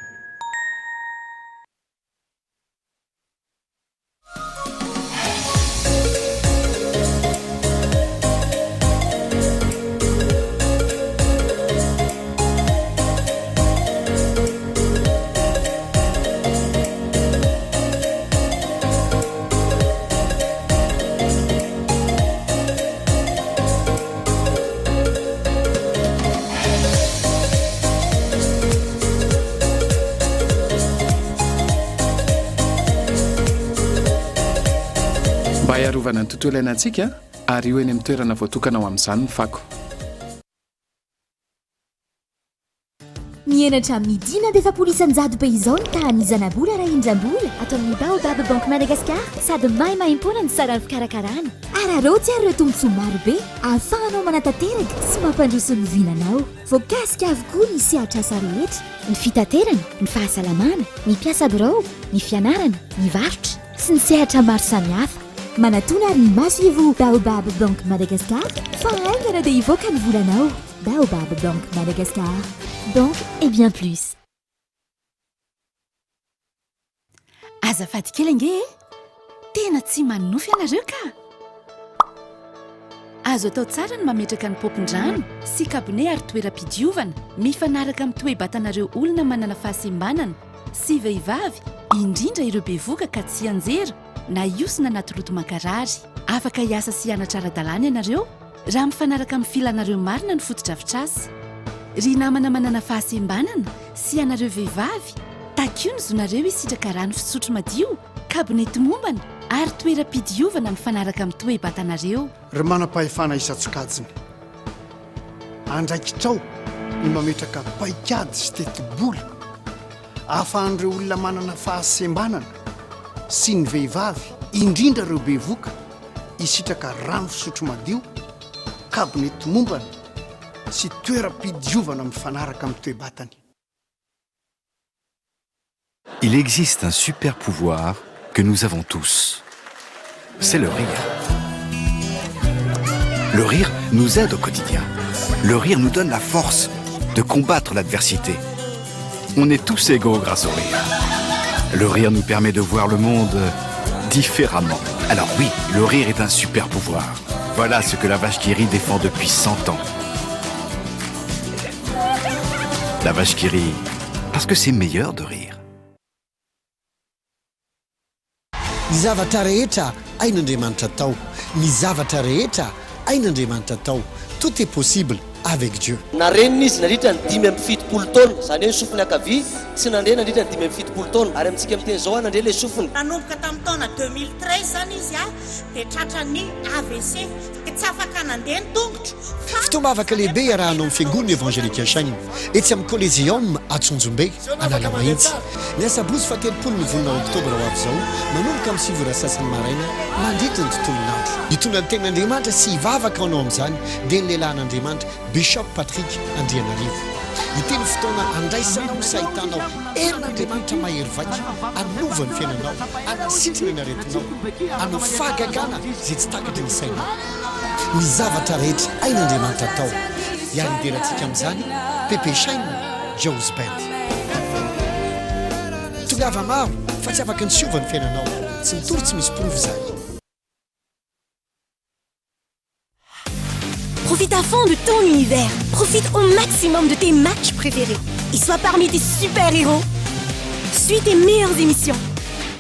Mba hiarovana ny tontolo iainantsika, ario eny amin'ny toerana voatokana ho amin'izany ny fako. Mihena hatramin'ny 45% be izao ny tahan'ny zanabola raha indram-bola ato amin'ny Baobab Bank Madagascar sady maimaimpoana ny saran'ny fikarakarana. Araraoty ary ireo tombontsoa marobe ahafahanao manatanteraka sy mampandroso ny vinanao. Voakasika avokoa ny sehatr'asa rehetra, ny fitaterana, ny fahasalamana, ny mpiasa birao, ny fianarana, ny varotra, sy ny sehatra maro samihafa. Manatona ary ny masoivoho Baobab Bank Madagascar fa haingana dia hivoaka ny volanao. Baobab Bank Madagascar, banque et bien plus. Azafady kely ange e! Tena tsy manonofy ianareo ka! Azo atao tsara ny mametraka ny paompin-drano sy kabone ary toeram-pidiovana mifanaraka amin'ny toe-batanareo olona manana fahasembanana sy vehivavy, indrindra ireo bevoka ka tsy hianjera na hiosina anaty loto mankarary. Afaka hiasa sy hianatra ara-dalàna ianareo Raha mifanaraka amin'ny filanareo marina ny fotodrafitrasa. Ry namana manana fahasembanana sy ianareo vehivavy, takio ny zonareo hisitraka rano fisotro madio, kabone tomombana ary toeram-pidiovana mifanaraka amin'ny toe-batanareo. Ry manam-pahefana isan-tsokajiny, andraikitrao ny mametraka paikady sy tetibola ahafahan'ireo olona manana fahasembanana sy ny vehivavy, indrindra ireo bevoka, hisitraka rano fisotro madio, kabone tomombana sy toeram-pidiovana mifanaraka amin'ny toe-batany. Il existe un super pouvoir que nous avons tous. C'est le rire. Le rire nous aide au quotidien. Le rire nous donne la force de combattre l'adversité. On est tous égaux grâce au rire. Le rire nous permet de voir le monde différemment. Alors oui, le rire est un super pouvoir. Voilà ce que la vache qui rit défend depuis 100 ans. La vache qui rit, parce que c'est meilleur de rire. Ny zavatra rehetra hain'Andriamanitra atao, ny zavatra rehetra hain'Andriamanitra atao, tout est possible avec Dieu. Narenina izy nandritra ny 75 taona, izany hoe ny sofiny ankavia tsy nandre nandritra ny 75. 70 taona ary amintsika miteny izao aho nandre ilay sofiny. Nanomboka tamin'ny taona 2013 izany izy dia tratran'ny AVC. Tsy afaka nandeha ny tongotro fa. Fotoam-bavaka lehibe iarahanao amin'ny Fiangonana Evangelique Shine etsy amin'ny Coliseum Antsonjombe, Analamahitsy. Ny asabotsy fahatelopolo ny volana oktobra ho avy izao, manomboka amin'ny sivy ora sasany maraina mandritra ny tontolon'andro. Hitondra ny tenin'Andriamanitra sy hivavaka ho anao amin'izany dia ny lehilahin'Andriamanitra Bishop Patrick Andrianarivo. Ity no fotoana handraisanao sy hahitanao herin'Andriamanitra mahery vaika hanova ny fiainanao, hanasitrana ny aretinao, hanao fahagagana izay tsy takatry ny sainao. Ny zavatra rehetra hain'Andriamanitra atao. Hiara-hidera antsika amin'izany Pepe Shine, Joe's Band. Tongava maro fa tsy afaka ny tsy hiova ny fiainanao. Tsy mitory tsy misy porofo izany. Profite à fond de ton univers. Profite au maximum de tes matchs préférés. Et sois parmi tes super-héros. Suis tes meilleures émissions.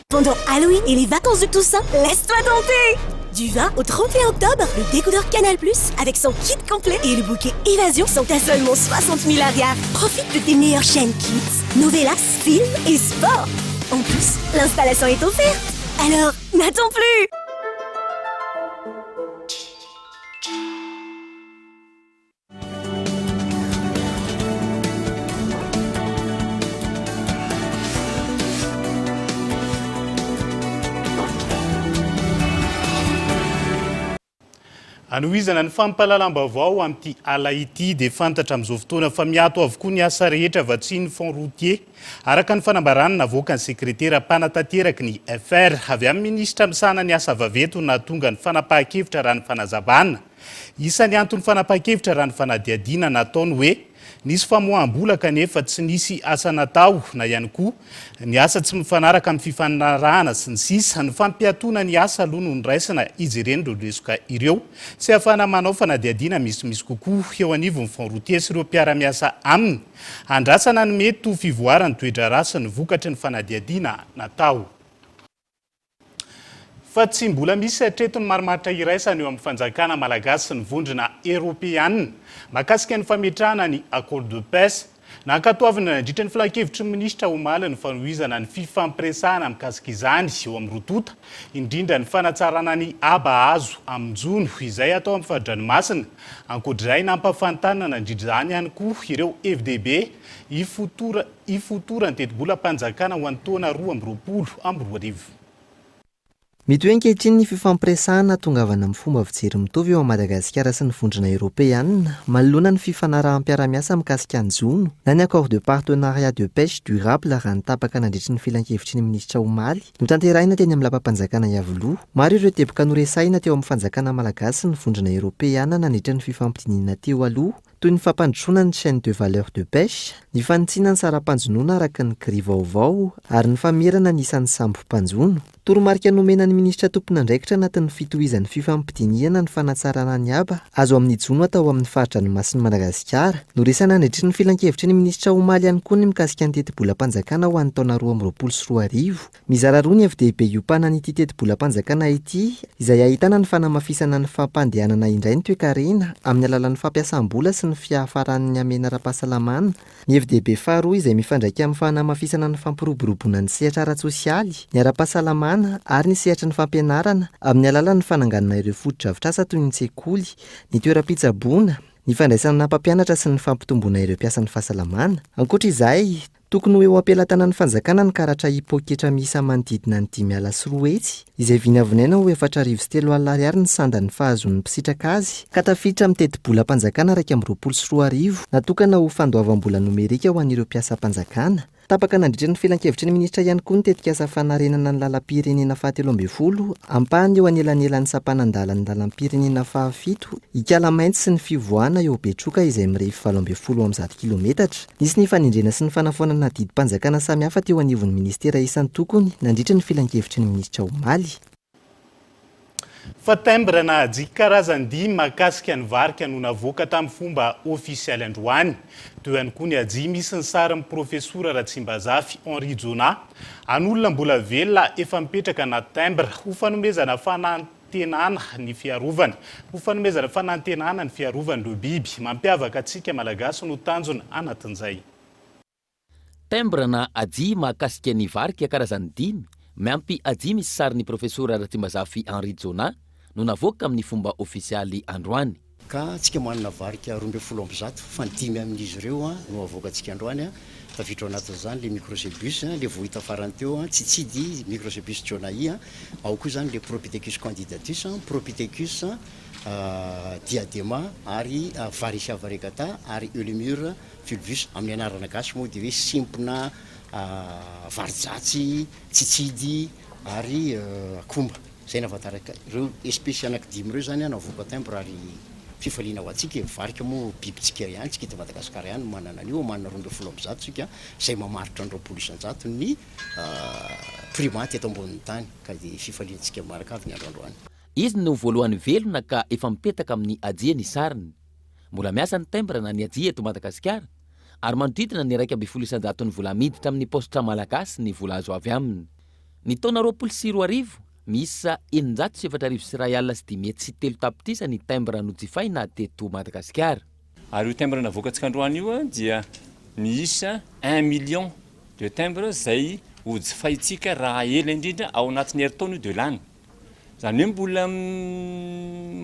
Pendant Halloween et les vacances de Toussaint, laisse-toi tenter Du 20 au 31 octobre, le décodeur Canal+, avec son kit complet et le bouquet Évasion sont à seulement 60 000 arrières. Profite de tes meilleures chaînes kids, novelas, films et sport. En plus, l'installation est offerte. Alors, n'attends plus Anohizana ny fampahalalam-baovao amin'ity ala ity dia fantatra amin'izao fotoana fa miato avokoa ny asa rehetra vatsian'ny Fonds routier Araka ny fanambarana navoakan'ny sekretera mpanatanteraky ny FR, avy amin'ny minisitra misahana ny asa vaventy no nahatonga ny fanapahan-kevitra raha ny fanazavana. Isan'ny anton'ny fanapahan-kevitra raha ny fanadihadiana natao ny hoe, nisy famoaham-bola kanefa tsy nisy asa natao na ihany koa ny asa tsy mifanaraka amin'ny fifanarahana sy ny sisa Ny fampiatoana ny asa aloha no noraisina hijerena ireo lesoka ireo sy hahafahana manao fanadihadiana misimisy kokoa eo anivon'ny Fonds routier sy ireo mpiara-miasa aminy. Andrasana ny mety ho fivoaran'ny toe-draharaha sy ny vokatry ny fanadihadiana natao. Fa tsy mbola misy hatreto ny marimaritra iraisana eo amin'ny fanjakana malagasy sy ny vondrona eropeanina mahakasika ny fametrahana ny accord de paix. Nankatoavina nandritra ny filankevitry ny minisitra omaly ny fanohizana ny fifampiresahana mikasika izany eo amin'ny roa tonta, indrindra ny fanatsarana ny haba azo amin'ny jono izay atao amin'ny fari-dranomasina. Ankoatr'izay, nampahafantarina nandritra izany ihany koa ireo hevi-dehibe ifotora ifotoran'ny tetibolam-panjakana ho an'ny taona 2022. Mitohy ankehitriny ny fifampiresahana hahatongavana amin'ny fomba fijery mitovy eo amin'i Madagasikara sy ny Vondrona Eoropeanina manoloana ny fifanaraham-piarahamiasa mikasika ny jono na ny Accord de partenariat de pêche durable raha ny tapaka nandritry ny filankevitry ny minisitra omaly Notanterahina teny amin'ny lapam-panjakana Iavoloha. Maro ireo teboka noresahina teo amin'ny fanjakana malagasy sy ny vondrona eoropeana nandritra ny fifampidinihina teo aloha, toy ny fampandrosoana ny chaîne de valeur de pêche, ny fanitsiana ny saram-panjonoana araka ny grille vaovao ary ny famerana ny isan'ny sambo mpanjono. Toromarika nomena ny minisitra tompon'andraikitra anatin'ny fitohizan'ny fifampidinihana ny fanatsarana ny haba azo amin'ny jono atao amin'ny fari-dranomasin'i Madagasikara. Noresahina nandritry ny filankevitry ny minisitra omaly ihany koa ny mikasika ny tetibolam-panjakana ho an'ny taona 2022. Mizara roa ny hevi-dehibe iompanan'ity tetibolam-panjakana ity, izay ahitana ny fanamafisana ny fampandehanana indray ny toekarena amin'ny alalan'ny fampiasam-bola sy ny fiafaran'ny hamehana ara-pahasalamana, ny hevi-dehibe faharoa izay mifandraika amin'ny fanamafisana ny fampiroboroboana ny sehatra ara-tsosialy, ny ara-pahasalamana ary ny sehatry ny fampianarana amin'ny alalan'ny fananganana ireo fotodrafitrasa toy ny sekoly, ny toeram-pitsaboana, ny fandraisana mpampianatra sy ny fampitomboana ireo mpiasan'ny fahasalamana. Ankoatra izay, tokony ho eo am-pelatanan'ny fanjakana ny karatra hipoketra miisa manodidina ny 205, izay vinavinaina ho 3004 ariary ny sandan'ny fahazoan'ny mpisitraka azy, ka tafiditra amin'ny tetibolam-panjakana 2021 natokana ho fandoavam-bola nomerika ho an'ireo mpiasam-panjakana. Tapaka nandritra ny filankevitry ny minisitra ihany koa ny tetikasa fanarenana ny lalam-pirenena fahatelo ambin'ny folo, ampahany eo anelanelan'ny sampanan-dalan'ny lalam-pirenena fahafito, Ikalamainty sy ny fivoahana eo Betroka izay mirefy 118 kilometatra. Nisy ny fanendrena sy ny fanafoanana didim-panjakana samihafa teo anivon'ny minisitera isan-tokony nandritra ny filankevitry ny minisitra omaly. Fa timbre na hajia karazany dimy mahakasika ny varika no navoaka tamin'ny fomba ofisialy androany. Teo ihany koa ny hajia misy ny sarin'ny Profesora Ratsimbazafy Henri Jonah, an'olona mbola velona efa mipetraka anaty timbre, ho fanomezana fanantenana ny fiarovana ho fanomezana fanantenana ny fiarovan'ireo biby mampiavaka antsika Malagasy no tanjona anatin'izay. Timbre na hajia mahakasika ny varika karazany dimy, miampy hajia misy sarin'ny Profesora Ratsimbazafy Henri Jonah no navoaka amin'ny fomba ofisialy androany. Ka tsika manana varika 112 fa ny dimy amin'izy ireo no avoakantsika androany. Tafiditra ao anatin'izany le Microcebus, le vao hita farany teo, Tsitsidy, Microcebus jonahi, ao koa izany le Propithecus candidatus, Propithecus diadema ary Varecia variegata ary Eulemur Fulvus, amin'ny anarana gasy moa dia hoe simpona, varijatsy, tsitsidy ary akomba. Izay no ahafantarako ireo espèces anaky dimy ireo izany navoaka timbre ary fifaliana ho antsika e. Varika moa bibintsika ihany, tsika eto Madagasikara ihany no manana an'io, manana 112 isika izay mamaritra ny 20% ny primates eto ambonin'ny tany ka dia fifaliantsika miaraka avy ny andro androany. Izy no voalohany velona ka efa mipetaka amin'ny hajia ny sariny. Mbola miasa ny timbre na ny hajia eto Madagasikara ary manodidina ny 11 isan-jaton'ny vola miditra amin'ny paositra malagasy ny vola azo avy aminy. Ny taona 2020, miisa 4640 105 tapitrisa ny timbre nojifaina teto Madagasikara. Ary io timbre navoakantsika androany io dia miisa un million de timbres izay hojifaintsika raha ela indrindra ao anatin'ny herintaona io dia lany. Izany hoe mbola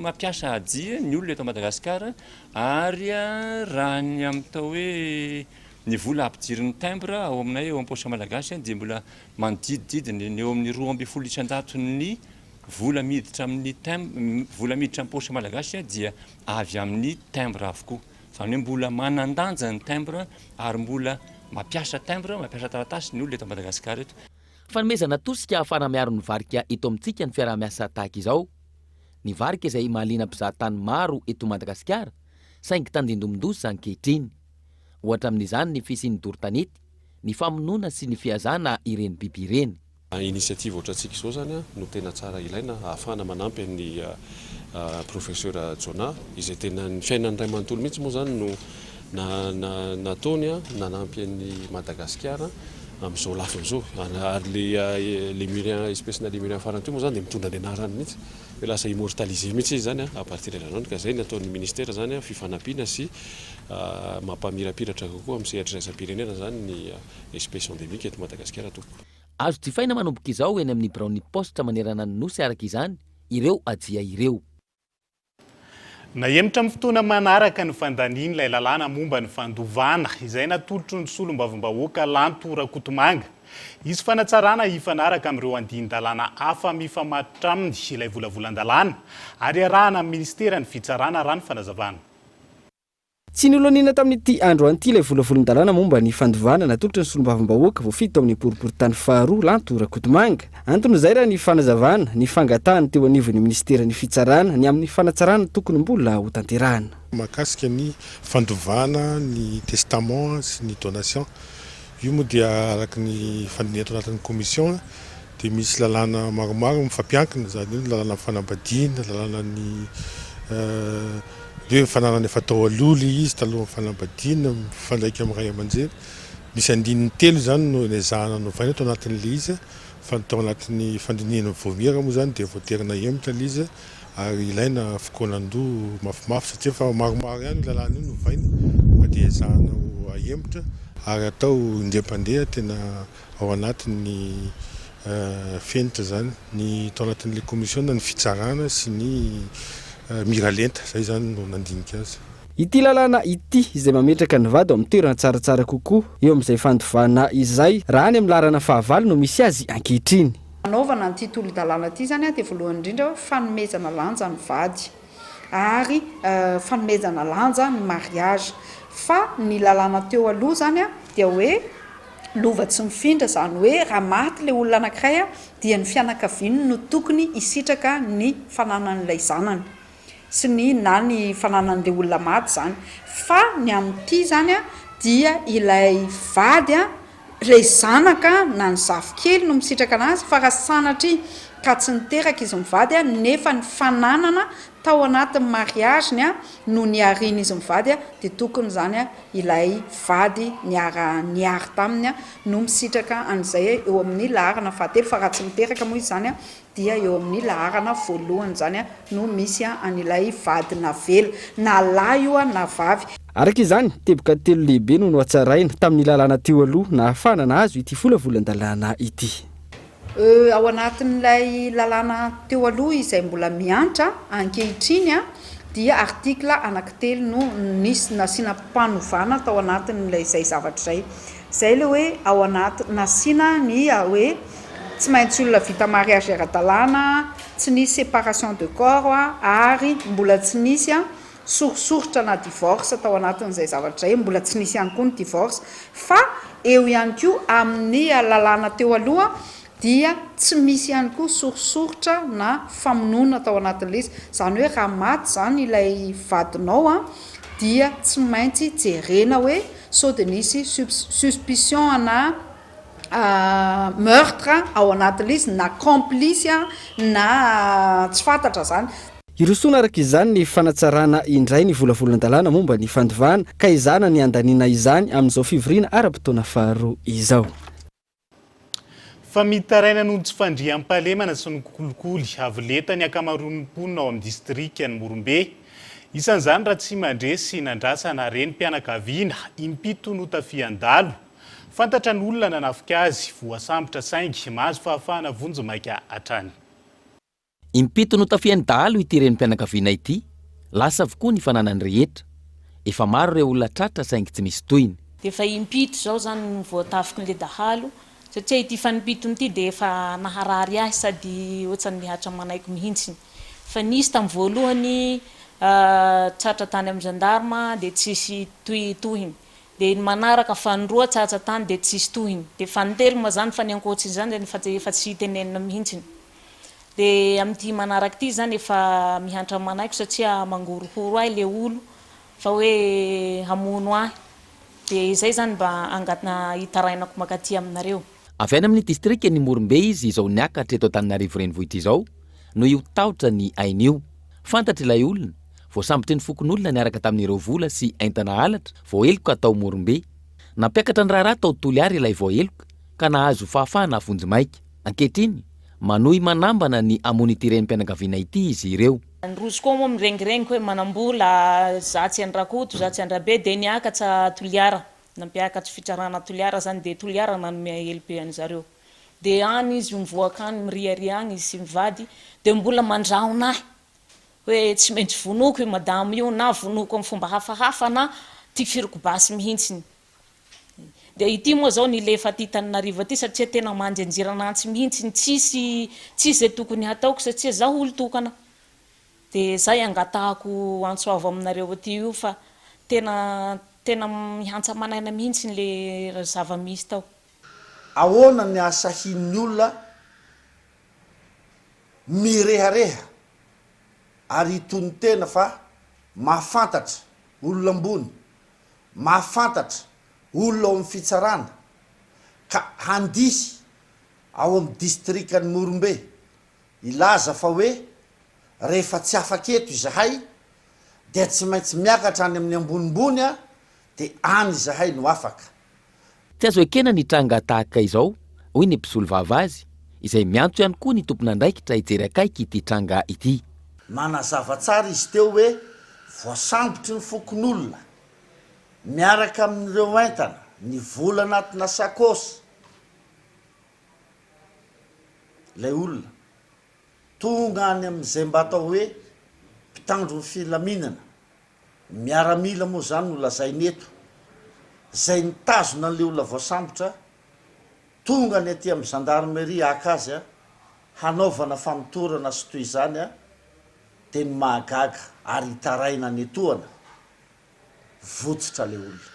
mampiasa hajia ny olona eto Madagasikara ary raha ny amin'ny atao hoe ny vola ampidirin'ny timbre ao aminay ao am-paositra malagasy dia mbola manodidididina ny eo amin'ny 12 isan-jaton'ny vola miditra amin'ny timbre, vola miditra amin'ny paositra malagasy dia avy amin'ny timbre avokoa. Izany hoe mbola manan-danja ny timbre ary mbola mampiasa timbre, mampiasa taratasy ny olona eto Madagasikara eto. Fanomezana tosika ahafahana miaro ny varika eto amintsika ny fiaraha-miasa tahaka izao. Ny varika izay mahaliana mpizahatany maro eto Madagasikara saingy tandindomin-doza ankehitriny. Ohatra amin'izany ny fisian'ny doro tanety, ny famonoana sy ny fihazana ireny biby ireny. Initiative ohatrantsika izao izany no tena tsara ilaina ahafahana manampy an'i Professeur Jonah izay tena ny fiainany iray manontolo mihitsy moa izany no nataony nanampy an'i Madagasikara amin'izao lafiny izao ary le lémurien espèce na lémurien farany teo moa izany dia mitondra ny anarany mihitsy hoe lasa immortalisé mihitsy izy izany à partir de là ka izay ny ataon'ny ministera izany fifanampiana sy mampamirapiratra kokoa amin'ny sehatra iraisam-pirenena izany ny espèce endémique eto Madagasikara tompoko. Azo jifaina manomboka izao eny amin'ny biraon'ny paositra manerana ny Nosy araka izany ireo hajia ireo. Nahemotra amin'ny fotoana manaraka ny fandanian'ilay lalàna momba ny fandovana, izay natolotry ny solombavambahoaka Lanto Rakotomanga. Hisy fanatsarana hifanaraka amin'ireo andinin-dalàna hafa mifamatotra aminy ilay volavolan-dalàna, ary iarahana amin'ny minisiteran'ny Fitsarana, raha ny fanazavana. Tsy nolaniana tamin'ity androany ity ilay volavolon-dalàna momba ny fandovana natolotry ny solombavambahoaka voafidy tao amin'ny boriborintany faharoa, Lanto Rakotomanga. Anton'izay raha ny fanazavana, ny fangatahany teo anivon'ny minisiteran'ny Fitsarana ny amin'ny fanatsarana tokony mbola hotanterahana. Mahakasika ny fandovana ny testament sy ny donation, io moa dia araka ny fandinihana tao anatin'ny commission dia misy lalàna maromaro mifampiankina, izany hoe ny lalàna fanambadiana, lalànan'ny hoe fananana efa tao aloha ilay izy talohan'ny fanambadiana, mifandraika amin'ny ray aman-dreny. Misy andininy telo izany no nezahana novaina tao anatin'ilay izy fa tao anatin'ny fandinihana vaomiera moa izany dia voatery nahemotra ilay izy ary ilaina fikaonandoha mafimafy satria efa maromaro ihany io lalàna io novaina fa dia ezahana ho ahemotra ary atao indray-mpandeha tena ao anatin'ny fenitra izany ny tao anatin'ilay komisiona ny fitsarana sy ny miralenta, izay izany no nandinika azy. Ity lalàna ity izay mametraka ny vady ao amin'ny toerana tsaratsara kokoa eo amin'izay fandovana izay, raha any amin'ny laharana fahavalo no misy azy ankehitriny. Hanaovana an'ity tolo-dalàna ity izany dia voalohany indrindra fanomezana lanja ny vady ary fanomezana lanja ny mariage fa ny lalàna teo aloha izany dia hoe lova tsy mifindra, izany hoe raha maty ilay olona anankiray dia ny fianakaviany no tokony hisitraka ny fananan'ilay zanany sy ny na ny fananan'ilay olona maty izany, fa ny amin'ity izany dia ilay vady ilay zanaka na ny zafikely no misitraka anazy fa raha sanatria ka tsy niteraka izy mivady nefa ny fananana tao anatin'ny mariage-ny no niarian'izy mivady dia tokony izany ilay vady niara niary taminy no misitraka an'izay eo amin'ny laharana fahatelo fa raha tsy miteraka moa izy izany dia eo amin'ny laharana voalohany izany no misy an'ilay vady navela na lahy io na vavy. Araka izany, teboka telo lehibe no nohatsaraina tamin'ny lalàna teo aloha nahafahana nahazo ity volavolan-dalàna ity. Ao anatin'ilay lalàna teo aloha izay mbola miantra ankehitriny dia article anankitelo no nisy nasiana mpanovana tao anatin'ilay izay zavatra izay. Izay ilay hoe ao anaty nasiana ny hoe tsy maintsy olona vita mariage ara-dalàna, tsy nisy séparation de corps ary mbola tsy nisy sorisoritra na divorce tao anatin'izay zavatra izay, mbola tsy nisy ihany koa ny divorce, fa eo ihany koa amin'ny lalàna teo aloha dia tsy misy ihany koa sorisoritra na famonoana tao anatin'ilay izy, izany hoe raha maty izany ilay vadinao an, dia tsy maintsy jerena hoe sao dia nisy suspicion ana meurtre ao anatin'ilay izy na complice na tsy fantatra izany. Hirosoana araka izany ny fanatsarana indray ny volavolan-dalàna momba ny fandovana ka ezahana ny handaniana izany amin'izao fivoriana ara-potoana faharoa izao. Fa mitaraina noho ny tsy fandriampahalemana sy ny kolikoly avo lenta ny ankamaroan'ny mponina ao amin'ny distrikan'i Morombe. Isan'izany Ratsimandresy Nandrasana renim-pianakaviana, impito notafihan-dalo. Fantatra ny olona nanafika azy, voasambotra saingy mahazo fahafahana vonjimaika hatrany. Impito notafihan'ny dahalo ity renim-pianakaviana ity, lasa avokoa ny fananany rehetra. Efa maro ireo olona tratra saingy tsy misy tohiny. Dia efa impito izao izany no voatafikin'ilay dahalo, satria ity fanimpitony ity dia efa naharary ahy sady ohatran'ny mihatra aman'aiko mihitsy. Fa nisy tamin'ny voalohany tratra tany amin'ny gendarme dia tsisy tohiny. Dia ny manaraka fanindroa tratra tany dia tsisy tohiny. Dia fanintelo moa izany fa ny ankoatrin'izany dia efa tsy tenenina mihitsy. Dia amin'ity manaraka ity izany efa mihantra aman'aiko satria mangorohoro ahy le olo fa hoe hamono ahy. Dia izay izany mba angatna hitarainako mankaty aminareo. Avy any amin'ny distrikan'i Morombe izy izao niakatra eto Antananarivo renivohitra izao noho io tahotra ny ainy io. Fantatr'ilay olona, voasambotry ny fokonolona niaraka tamin'ireo vola sy entana halatra voaheloka tao Morombe. Nampiakatra ny raharaha tao Toliara ilay voaheloka ka nahazo fahafahana vonjimaika. Ankehitriny, manohy manambana ny hamono ity renim-pianakaviana ity izy ireo. Niroso koa moa mirengirengy hoe manambola, za tsy an-dRakoto, za tsy an-dRabe, dia niakatra Toliara, nampiakatry fitsarana Toliara zany, dia Toliara nanome LP an'zareo. Dia any izy mivoaka any, miriaria agny izy sy mivady, dia mbola mandrahona ahy hoe tsy maintsy vonoiko io madamo io, na vonoiko amin'ny fomba hafahafa na tifiriko basy mihintsiny. Dia ity moa zao nilefa aty Tananarivo aty satria tena manjenjiran'antsy mihitsy ny tsisy tsisy izay tokony hataoko satria zaho olon-tokana. Dia zay angatahako antso avo aminareo aty io fa tena tena mihantsa aman'aina mihitsy le zava-misy tao. Ahoana ny ahasahian'ny olona mirehareha ary hitonon-tena fa mahafantatra olona ambony mahafantatra olona ao amin'ny fitsarana ka handihy ao amin'ny distrikan'i Morombe hilaza fa hoe rehefa tsy afaka eto izahay dia tsy maintsy miakatra any amin'ny ambonimbony dia any izahay no afaka. Tsy azo ekena ny tranga tahaka izao, hoy ny mpisolovava azy, izay miantso ihany koa ny tompon'andraikitra hijery akaiky ity tranga ity. Nanazava tsara izy teo hoe voasambotry ny fokonolona miaraka amin'ireo entana, ny vola anatina sakaosy ilay olona. Tonga any amin'izay mba atao hoe mpitandro ny filaminana, miaramila moa izany no lazainy eto, izay nitazona an'ilay olona voasambotra, tonga ny aty amin'ny gendarmerie haka azy hanaovana famotorana sy toy izany dia ny mahagaga ary hitaraina any etoana, votsotra ilay olona.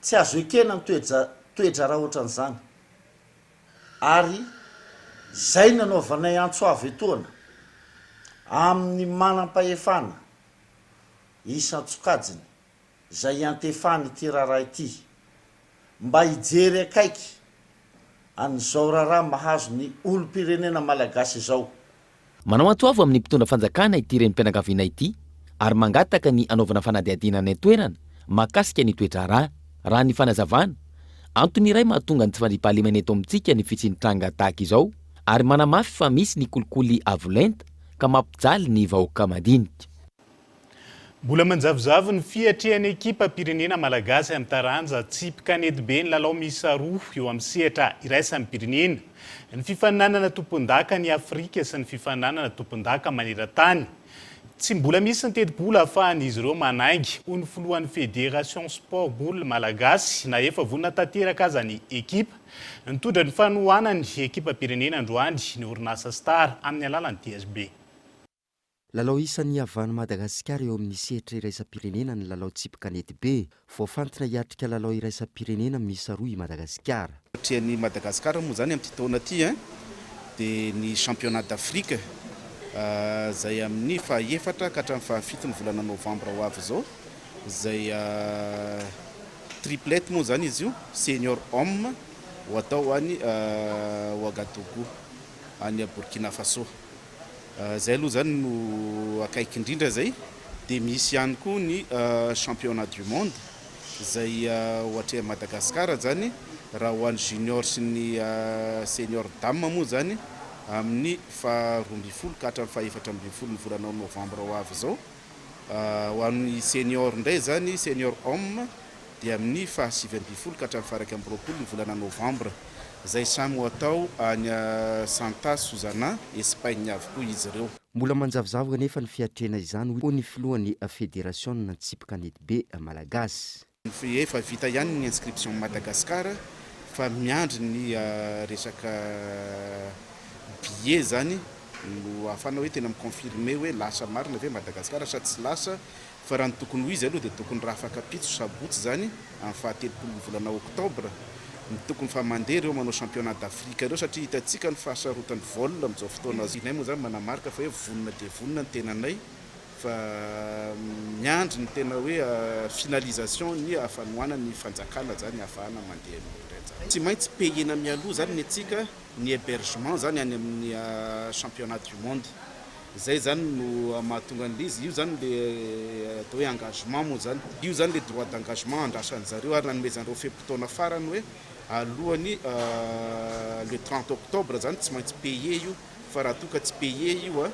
Tsy azo ekena ny toe-draharaha ohatran'izany ary izay nanaovanay antso avo etoana amin'ny manam-pahefana isan-tsokajiny izay iantefany ity raharaha ity mba hijery akaiky an'izao raharaha mahazo ny olom-pirenena malagasy izao. Manao antso avo amin'ny mpitondra fanjakana ity renim-pianakaviana ity ary mangataka ny hanaovana fanadihadiana any an-toerana mahakasika ny toe-draharaha. Raha ny fanazavana, antony iray mahatonga ny tsy fandriampahalemana eto amintsika ny fisian'ny tranga tahaka izao ary manamafy fa misy ny kolikoly avo lenta ka mampijaly ny vahoaka madinika. Mbola manjavozavo ny fiatrehan'ny ekipam-pirenena malagasy amin'ny taranja tsipy kanetibe ny lalao miisa roa eo amin'ny sehatra iraisam-pirenena, ny fifaninanana tompondakan'i Afrika sy ny fifaninanana tompondaka maneran-tany. Tsy mbola misy ny tetibola ahafahan'izy ireo manainga, hoy ny filohan'ny Federation Sport Boule Malagasy, na efa vonona tanteraka aza ny ekipa. Nitondra ny fanohanany ekipam-pirenena androany ny orinasa Star amin'ny alalan'ny TSB. Lalao isan'ny hiavan'i Madagasikara eo amin'ny sehatra iraisam-pirenena ny lalao tsipy kanetibe. Voafantina hiatrika lalao iraisam-pirenena miisa roa i Madagasikara. Atrehan'i Madagasikara moa izany amin'ity taona ity dia ny championnat d'Afrique izay amin'ny fahaefatra ka hatramin'ny fahafito ny volana novambra ho avy izao, izay triplette moa izany izy io, senior homme ho atao any Ouagadougou any Burkina Faso. Izay aloha izany no akaiky indrindra izay. Dia misy ihany koa ny championnat du monde izay ho atrehan'i Madagasikara izany raha ho an'ny junior sy ny senior dame moa izany amin'ny faha 12 ka hatramin'ny faha 14 ny volana novambra ho avy izao. Ho an'ny senior indray izany, senior homme, dia amin'ny faha 19 ka hatramin'ny faha 21 ny volana novambra, izay samy ho atao any Santa Susana, Espagne avokoa izy ireo. Mbola manjavozavo anefa ny fiatrehana izany hoy ny filohan'ny federasiona tsipy kanetibe malagasy. Efa vita ihany ny inscription Madagascar fa miandry ny resaka billet zany no ahafahana hoe tena mi-confirmer hoe lasa marina ve Madagascar sa tsy lasa Fa raha ny tokony ho izy aloha dia tokony rahafakapitso sabotsy izany amin'ny faha 30 ny volana oktobra no tokony fa mandeha ireo manao championnat d'Afrique ireo satria hitantsika ny fahasarotan'ny vol amin'izao fotoana izao. Inay moa izany manamarika fa hoe vonona dia vonona ny tenanay fa miandry ny tena hoe finalisation ny fanohanan'ny fanjakana izany ahafahana mandeha mandray anjara. Tsy maintsy payena mialoha izany ny antsika ny hébergement izany any amin'ny championnat du monde. Zay zany no mahatonga an'le izy, io zany le atao hoe engagement moa zany, io zany le droit d'engagement andrasan'ny zareo ary nanomezan'ireo fe-potoana farany hoe alohan'ny le 30 octobre zany tsy maintsy payer io fa raha toa ka tsy payer io a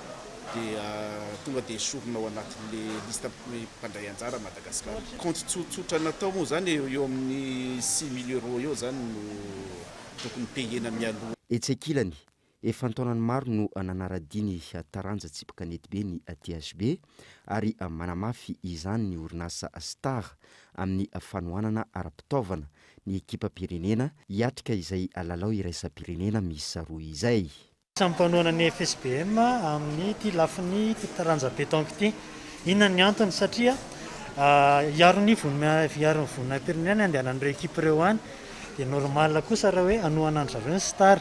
dia tonga dia esorina ao anatin'le liste mpandray anjara Madagascar. Compte tsotsotra natao moa zany eo eo amin'ny 6000 euros eo zany no tokony payer-na mialoha. Etsy ankilany, Efa an-taonany maro no nanara-dia ny taranja tsipy kanetibe ny THB ary manamafy izany ny orinasa Star amin'ny fanohanana ara-pitaovana ny ekipam-pirenena hiatrika izay lalao iraisam-pirenena miisa roa izay. Samy mpanohana ny FSBM amin'ity lafiny ity taranja pétanque ity. Inona ny antony? Satria hiaro ny hiaro ny voninahi-pirenena ny andehanan'ireo ekipa ireo any. Dia normal kosa raha hoe hanohana an-dry zareo ny Star.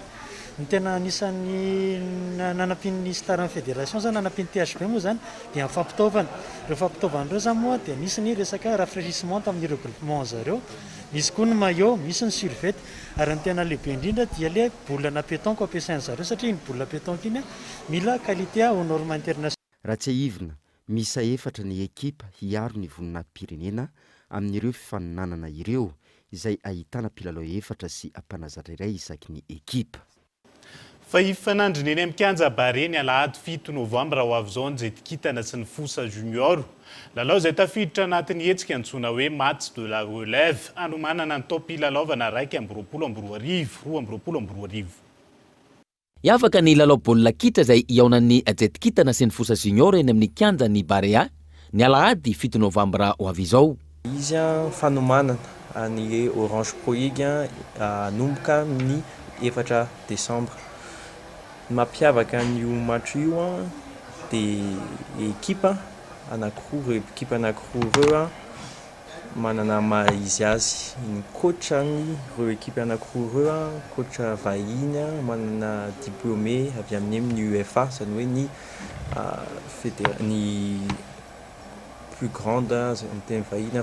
Ny tena anisan'ny nanampian'ny Star ny fédération izany, nanampian'ny THB moa izany dia ny fampitaovana. Ireo fampitaovana ireo izany moa dia nisy ny resaka rafraîchissement tamin'ny regroupement zareo, misy koa ny maillot, misy ny survêt ary ny tena lehibe indrindra dia ilay boule na pétanque ampiasain-dry zareo satria iny boule pétanque iny mila qualité aux normes internationales. Raha tsiahivina, miisa efatra ny ekipa hiaro ny voninahi-pirenena amin'ireo fifaninanana ireo, izay ahitana mpilalao efatra sy mpanazatra iray isaky ny ekipa. Fa hifanandrina eny amin'ny kianja Barea ny alahady fito novambra ho avy izao ny Jetikitana sy ny Fosa Junior. Lalao izay tafiditra anatin'ny hetsika antsoina hoe Match de la Relève hanomanana ny taom-pilalaovana 2021, 2022. Hiavaka ny lalao baolina kitra izay hihaonan'ny Jet Kintana sy ny Fosa Junior eny amin'ny kianjan'ny Barea, ny alahady fito novambra ho avy izao. Izy fanomanana ny Orange Pro League hanomboka amin'ny efatra desambra. Ny mampiavaka an'io match io dia ekipa anankiroa ireo ekipa anankiroa ireo manana ny maha izy azy. Ny coach an'ireo ekipa anankiroa ireo, coach vahiny manana diplômé avy amin'ny UEFA, izany hoe ny federa- ny plus grande amin'ny teny vahiny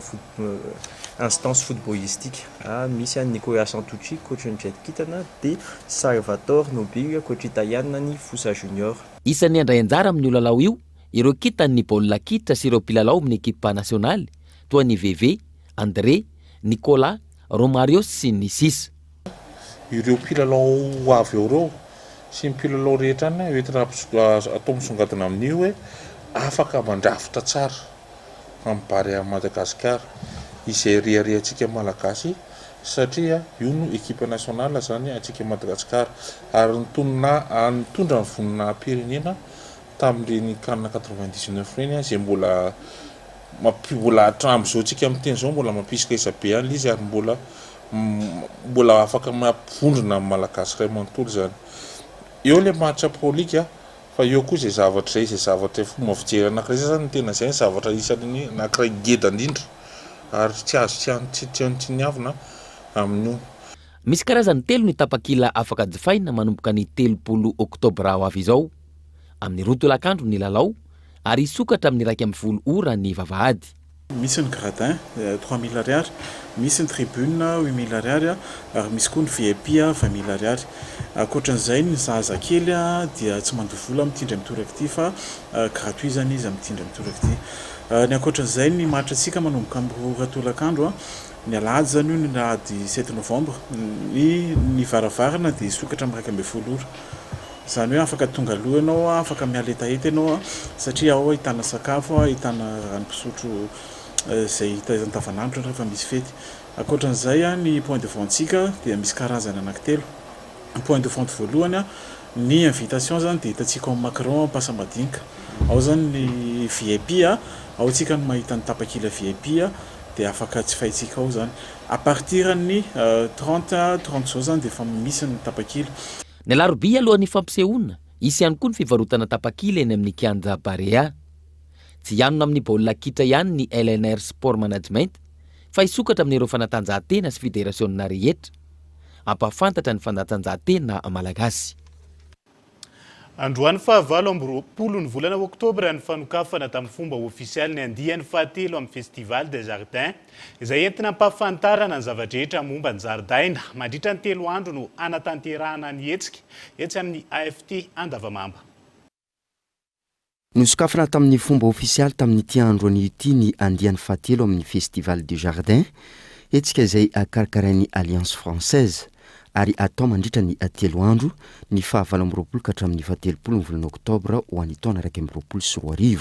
instance footballistique. Misy an'i Nicolas Santucci, coach ny Jet Kintana, dia Salvatore Nobile, coach italiana ny Fosa Junior. Isan'ny handray anjara amin'io lalao io ireo kintan'ny baolina kitra sy ireo mpilalao amin'ny ekipa nasionaly toa an'i Veve, André, Nicolas, Romario sy ny sisa. Ireo mpilalao ho avy eo ireo sy ny mpilalao rehetra any entina atao misongadina amin'io hoe afaka mandrafitra tsara. amin'ny Barea Madagascar izay reharehantsika Malagasy satria io no ekipa nationale zany antsika Madagascar ary nitonona nitondra ny voninahi-pirenena tamin'ireny can 99 ireny izay mbola mampi mbola hatramin'izao tsika miteny izao mbola mampisy resabe ihany ilay izy ary mbola mbola afaka mampivondrona ny Malagasy iray manontolo izany. Eo ilay match pro league fa eo koa izay zavatra izay, izay zavatra fomba fijery anankiray izay izany no tena izay ny zavatra isan'ny anankiray ngeda indrindra ary tsy azo tsy tsy tsiniavina amin'io. Misy karazany telo ny tapakila afaka jifaina manomboka ny 30 oktobra ho avy izao. Amin'ny roa tolakandro ny lalao ary hisokatra amin'ny 11 ora ny vavahady. Misy ny gradin, 3000 ariary, misy ny tribune, 8000 ariary, ary misy koa ny VIP, 20000 ariary. Ankoatran'izay ny zaza kely dia tsy mandoa vola amin'ity indray mitoraka ity fa gratuit izany izy amin'ity indray mitoraka ity. Ny ankoatran'izay ny match antsika manomboka amin'ny roa ora tolakandro, ny alahady izany io, ny alahady sept novembre, ny ny varavarana dia hisokatra amin'ny 11 ora. Izany hoe afaka tonga aloha ianao, afaka miala hetaheta ianao satria ao ahitana sakafo, ahitana rano fisotro izay hita andavanandro rehefa misy fety. Ankoatran'izay ny point de vente-ntsika dia misy karazany anankitelo. Ny point de vente voalohany, ny invitation izany dia hitantsika ao amin'ny Macron Ampasamadinika. Ao izany ny VIP, ao tsika no mahita ny tapakila VIP dia afaka jifaintsika ao izany. À partir ny 30, 30 izao izany dia efa misy ny tapakila. Ny alarobia alohan'ny fampisehoana, hisy ihany koa ny fivarotana tapakila eny amin'ny kianja Barea. Tsy hianona amin'ny baolina kitra ihany ny LNR Sport Management fa hisokatra amin'ireo fanatanjahantena sy federasiona rehetra hampahafantatra ny fanatanjahantena malagasy. Androany faha 28 ny volana oktobra ny fanokafana tamin'ny fomba ofisialy ny andiany fahatelo amin'ny Festival des Jardins izay entina ampahafantarana ny zava-drehetra momba ny zaridaina. Mandritra ny telo andro no hanatanterahana ny hetsika etsy amin'ny AFT Andavamamba. Nosokafana tamin'ny fomba ofisialy tamin'ity andro anio ity ny andiany fahatelo amin'ny Festival du Jardin, hetsika izay karakarain'ny Alliance Française ary atao mandritra ny telo andro, ny faha 28 ka hatramin'ny faha 30 ny volana oktobra ho an'ny taona 2021.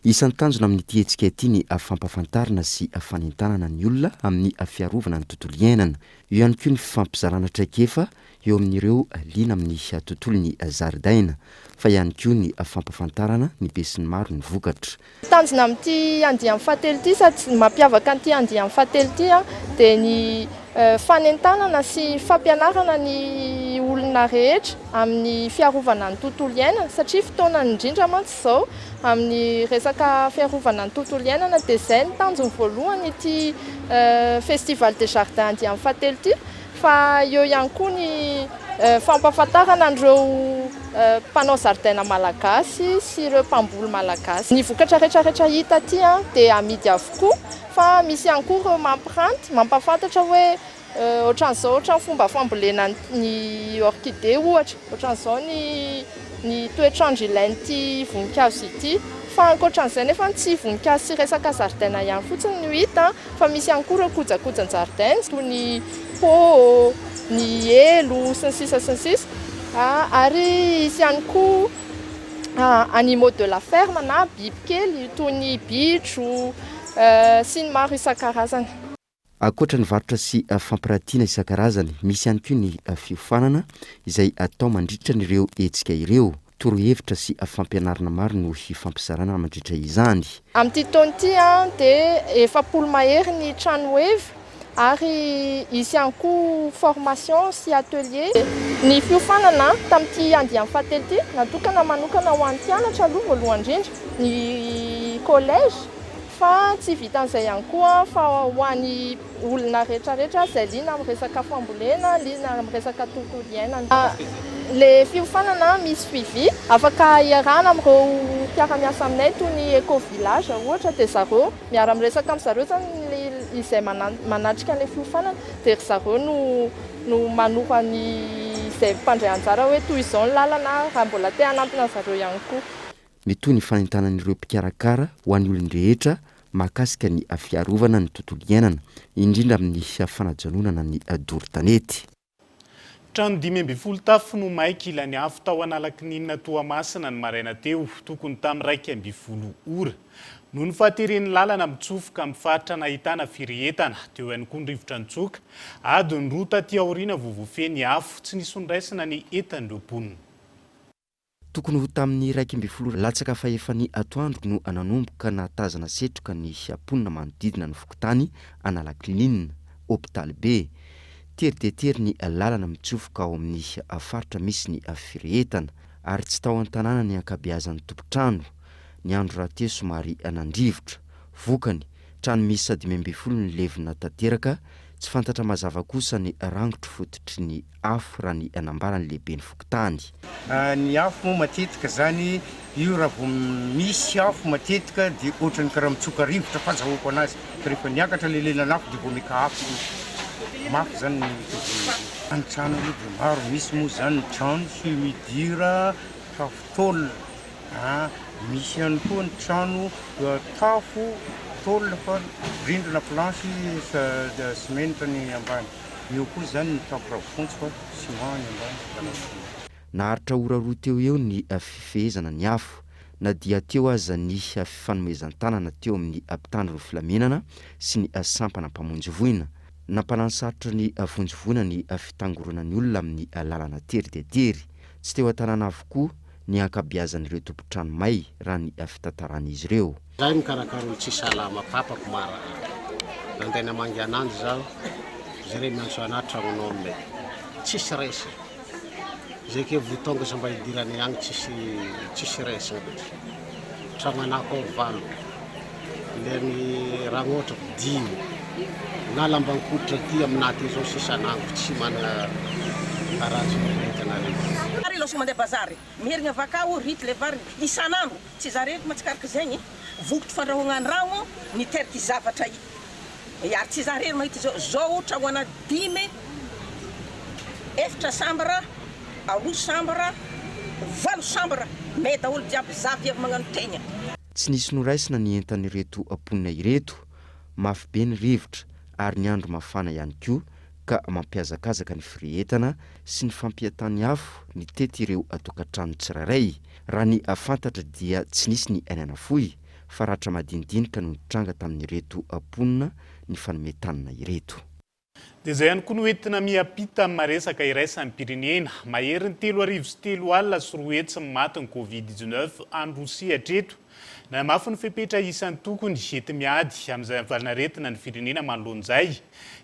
Isan'ny tanjona amin'ity hetsika ity ny fampahafantarana sy fanentanana ny olona amin'ny fiarovana ny tontolo iainana. Eo ihany koa ny fifampizarana traikefa eo amin'ireo liana amin'ny tontolon'ny zaridaina, fa ihany koa ny fampahafantarana ny besinimaro ny vokatra. Tanjona amin'ity andiany fahatelo ity sady mampiavaka an'ity andiany fahatelo ity dia ny fanentanana sy fampianarana ny olona rehetra amin'ny fiarovana ny tontolo iainana satria fotoanany indrindra mantsy izao amin'ny resaka fiarovana ny tontolo iainana dia izay ny tanjony voalohany ity festival des jardins andiany fahatelo ity Fa eo ihany koa ny fampahafantarana an'ireo mpanao zaridaina malagasy sy ireo mpamboly malagasy. Ny vokatra rehetrarehetra hita aty dia amidy avokoa fa misy ihany koa ireo mampiranty, mampahafantatra hoe ohatran'izao ohatran'ny fomba fambolena ny orchidée ohatra, ohatran'izao ny ny toetr'andro ilain'ity voninkazo ity. Fa ankoatran'izay nefa tsy voninkazo sy resaka zaridaina ihany fotsiny no hita Fa misy ihany koa ireo kojakojan-jaridaina toy ny pot, ny elo, sy ny sisa sy ny sisa Ary hisy ihany koa animaux de la ferme na bibikely toy ny bitro sy ny maro isan-karazany. Ankoatra ny varotra sy fampiratiana isan-karazany, misy ihany koa ny fiofanana izay atao mandritra an'ireo hetsika ireo. Torohevitra sy fampianarana maro no hifampizarana mandritra izany. Amin'ity taona ity dia 40 mahery ny trano heva ary hisy ihany koa formation sy atelier. Ny fiofanana tamin'ity andiany fahatelo ity, natokana manokana ho an'ny mpianatra aloha voalohany indrindra, ny collège, fa tsy vitan'izay ihany koa fa ho an'ny olona rehetra rehetra izay liana amin'ny resaka fambolena, liana amin'ny resaka tontolo iainana. Ilay fiofanana misy suivi, afaka iarahana amin'ireo mpiara-miasa aminay toy ny Eco Village ohatra dia zareo, miara-miresaka amin-dry zareo izany izay manatrika an'ilay fiofanana dia ry zareo no no manoro an'izay mpandray anjara hoe toy izao ny lalana raha mbola te hanantona an-dry zareo ihany koa. Mitohy ny fanentanan'ireo mpikarakara ho an'ny olon-drehetra mahakasika ny fiarovana ny tontolo iainana, indrindra amin'ny fanajanonana ny doro tanety. Trano 15 tafo no may kilan'ny afo tao Analakininina Toamasina ny maraina teo, tokony tamin'ny 11 ora. Noho ny fahateren'ny lalana mitsofoka amin'ny faritra nahitana firehetana, teo ihany koa ny rivotra nitsoka. Adiny roa taty aoriana vao voafehy ny afo. Tsy nisy noraisina ny entan'ireo mponina. Tokony ho tamin'ny 11 ora latsaka fahefany atoandro no nanomboka nahatazana setroka ny mponina manodidina ny fokontany Analankilinina, hopitaly be. Tery dia tery ny lalana mitsofoka ao amin'ny faritra misy ny firehetana ary tsy tao an-tanàna ny ankabeazan'ny tompon-trano. Ny andro rahateo somary nandrivotra. Vokany, trano miisa 15 no levona tanteraka, tsy fantatra mazava kosa ny rangotry fototry ny afo raha ny nambaran'ny lehiben'ny fokontany. Ny afo moa matetika zany io raha vao misy afo matetika dia ohatran'ny karaha mitsoka rivotra fazahoako anazy fa rehefa niakatra le lelan'afo dia vao maika afo io mafy zany ny fivoahan'izy io. Ny trano aloha dia maro misy moa zany ny trano semi-dur tafo tôle a, misy ihany koa ny trano tafo tôle fa rindrina planche simenitra ny ambany. Eo koa izany ny tafo ravimpontsy fa ciment ny ambany lalana. Naharitra ora roa teo eo ny fifehezana ny afo, na dia teo aza ny fifanomezan-tanana teo amin'ny mpitandro ny filaminana sy ny sampana mpamonjy voina. Nampananosarotra ny vonjy voina ny fitangoronan'ny olona amin'ny lalana tery dia tery. Tsy teo an-tanàna avokoa ny ankabeazan'ireo tompon-trano may raha ny fitantaran'izy ireo. Zay mikarakara olo tsy salama papako marary nandeha namangy ananjy zaho zare miantso anah tragnonao mey tsisy resy zay ke vo tonga za mba hidirany agny tsisy tsisy resy tragno anah koa valo le ny ragnotrako dimy na lamban-koditra aty aminah aty zao sisa anagnako tsy managna raha tsy voaentinareo. Ary lasa mandeha bazary miherigna avakao rity le vary isan'andro Tsy za rery matsikaritra zegny, vokotry fandrahoagna andragno niteraka i zavatra i, ary tsy za rery mahita izao, zao tragnona dimy, efatra chambre, aroa chambre, valo chambre, may daholo jiaby, za viavy magnano tegna. Tsy nisy noraisina ny entan'ireto mponina ireto, mafy be ny rivotra ary ny andro mafana ihany koa ka mampihazakazaka ny firehetana sy ny fampiatan'ny afo nitety ireo tokantrano tsirairay. Raha ny fantatra dia tsy nisy ny aina nafoy fa ratra madinidinika no nitranga tamin'ireto mponina nifanome tanana ireto. Dia izay ihany koa no entina miampita amin'ny maresaka iraisam-pirenena. Maherin'ny 230 200 ny matin'ny Covid 19 any Rosia hatreto. Nanamafy ny fepetra isan-tokony enti-miady amin'izay valanaretina ny firenena manoloana izay.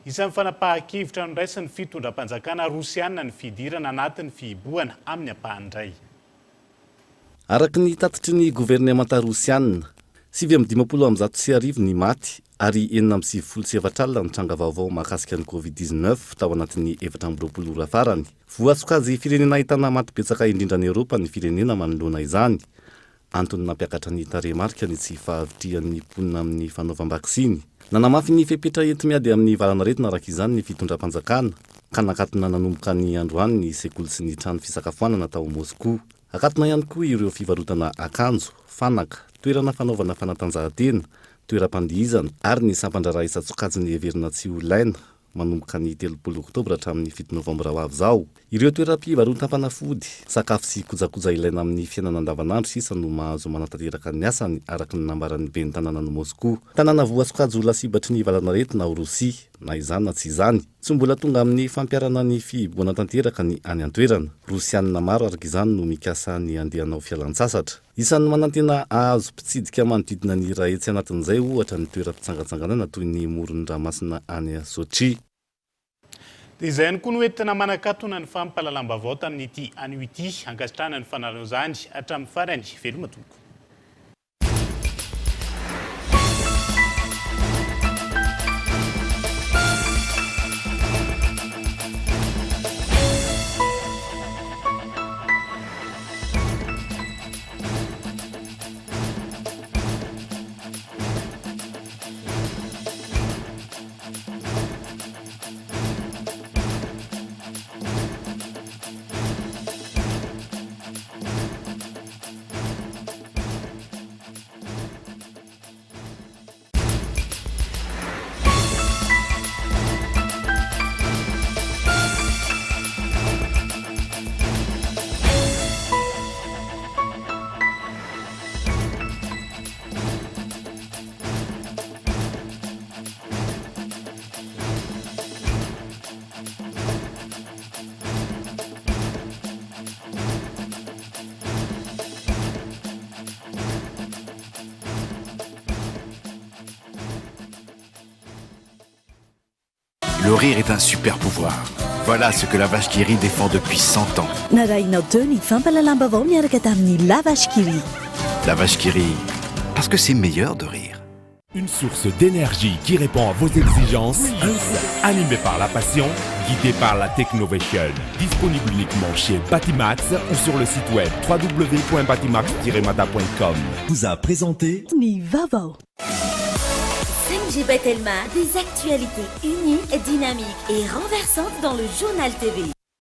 Isan'ny fanapahan-kevitra noraisin'ny fitondram-panjakana rosiana ny fidirana anatin'ny fihibohana amin'ny ampahany indray. Araka ny tatitry ny governemanta Rosiana, 1159 ny maty ary 496 ny tranga vaovao mahakasika ny Covid 19 tao anatin'ny 24 ora farany. Voasokajy firenena ahitana maty betsaka indrindra any Eoropa ny firenena manoloana izany. Antony nampiakatra ny tarehimarika ny tsy fahavitrihan'ny mponina amin'ny fanaovam-baksiny. Nanamafy ny fepetra enti-miady amin'ny valanaretina araka izany ny fitondram-panjakana ka nakatona nanomboka ny androany ny sekoly sy ny trano fisakafoanana tao Moskoa. Akatona ihany koa ireo fivarotana akanjo, fanaka, toerana fanaovana fanatanjahantena, toeram-pandihizana ary ny sampan-draharaha isan-tsokajiny heverina tsy ho ilaina manomboka ny 30 oktobra hatramin'ny 7 novambra ho avy izao. Ireo toeram-pivarotam-panafody, sakafo sy kojakoja ilaina amin'ny fiainana andavanandro sisa no mahazo manatanteraka ny asany araka ny nambaran'ny ben'ny tanànan'i Moskoa. Tanàna voasokajy ho lasibatry ny valanaretina ao Rosia, na izany na tsy izany. Tsy mbola tonga amin'ny fampiharana ny fihibohana tanteraka ny any an-toerana. Rosianina maro araka izany no mikasa ny handeha hanao fialan-tsasatra. Isan'ny manantena hahazo mpitsidika manodidina ny 100 anatin'izay ohatra ny toeram-pitsangatsanganana toy ny moron'ny ranomasina any Sochi. Dia izay ihany koa no entina manakatona ny fampahalalam-baovao tamin'ity anio ity. Ankasitrahana ny fanarahana izany hatramin'ny farany. Veloma tompoko. Le rire est un super pouvoir. Voilà ce que la vache qui rit défend depuis 100 ans. Narahinao teo ny fampahalalam-baovao niaraka tamin'ny La Vache qui rit. La vache qui rit, parce que c'est meilleur de rire. Une source d'énergie qui répond à vos exigences, animée par la passion, guidée par la Technovation. Disponible uniquement chez Batimax ou sur le site web www.batimax-mada.com. Vous a présenté ny vaovao. 5G by Telma, des actualités uniques, dynamiques et renversantes dans le journal TV.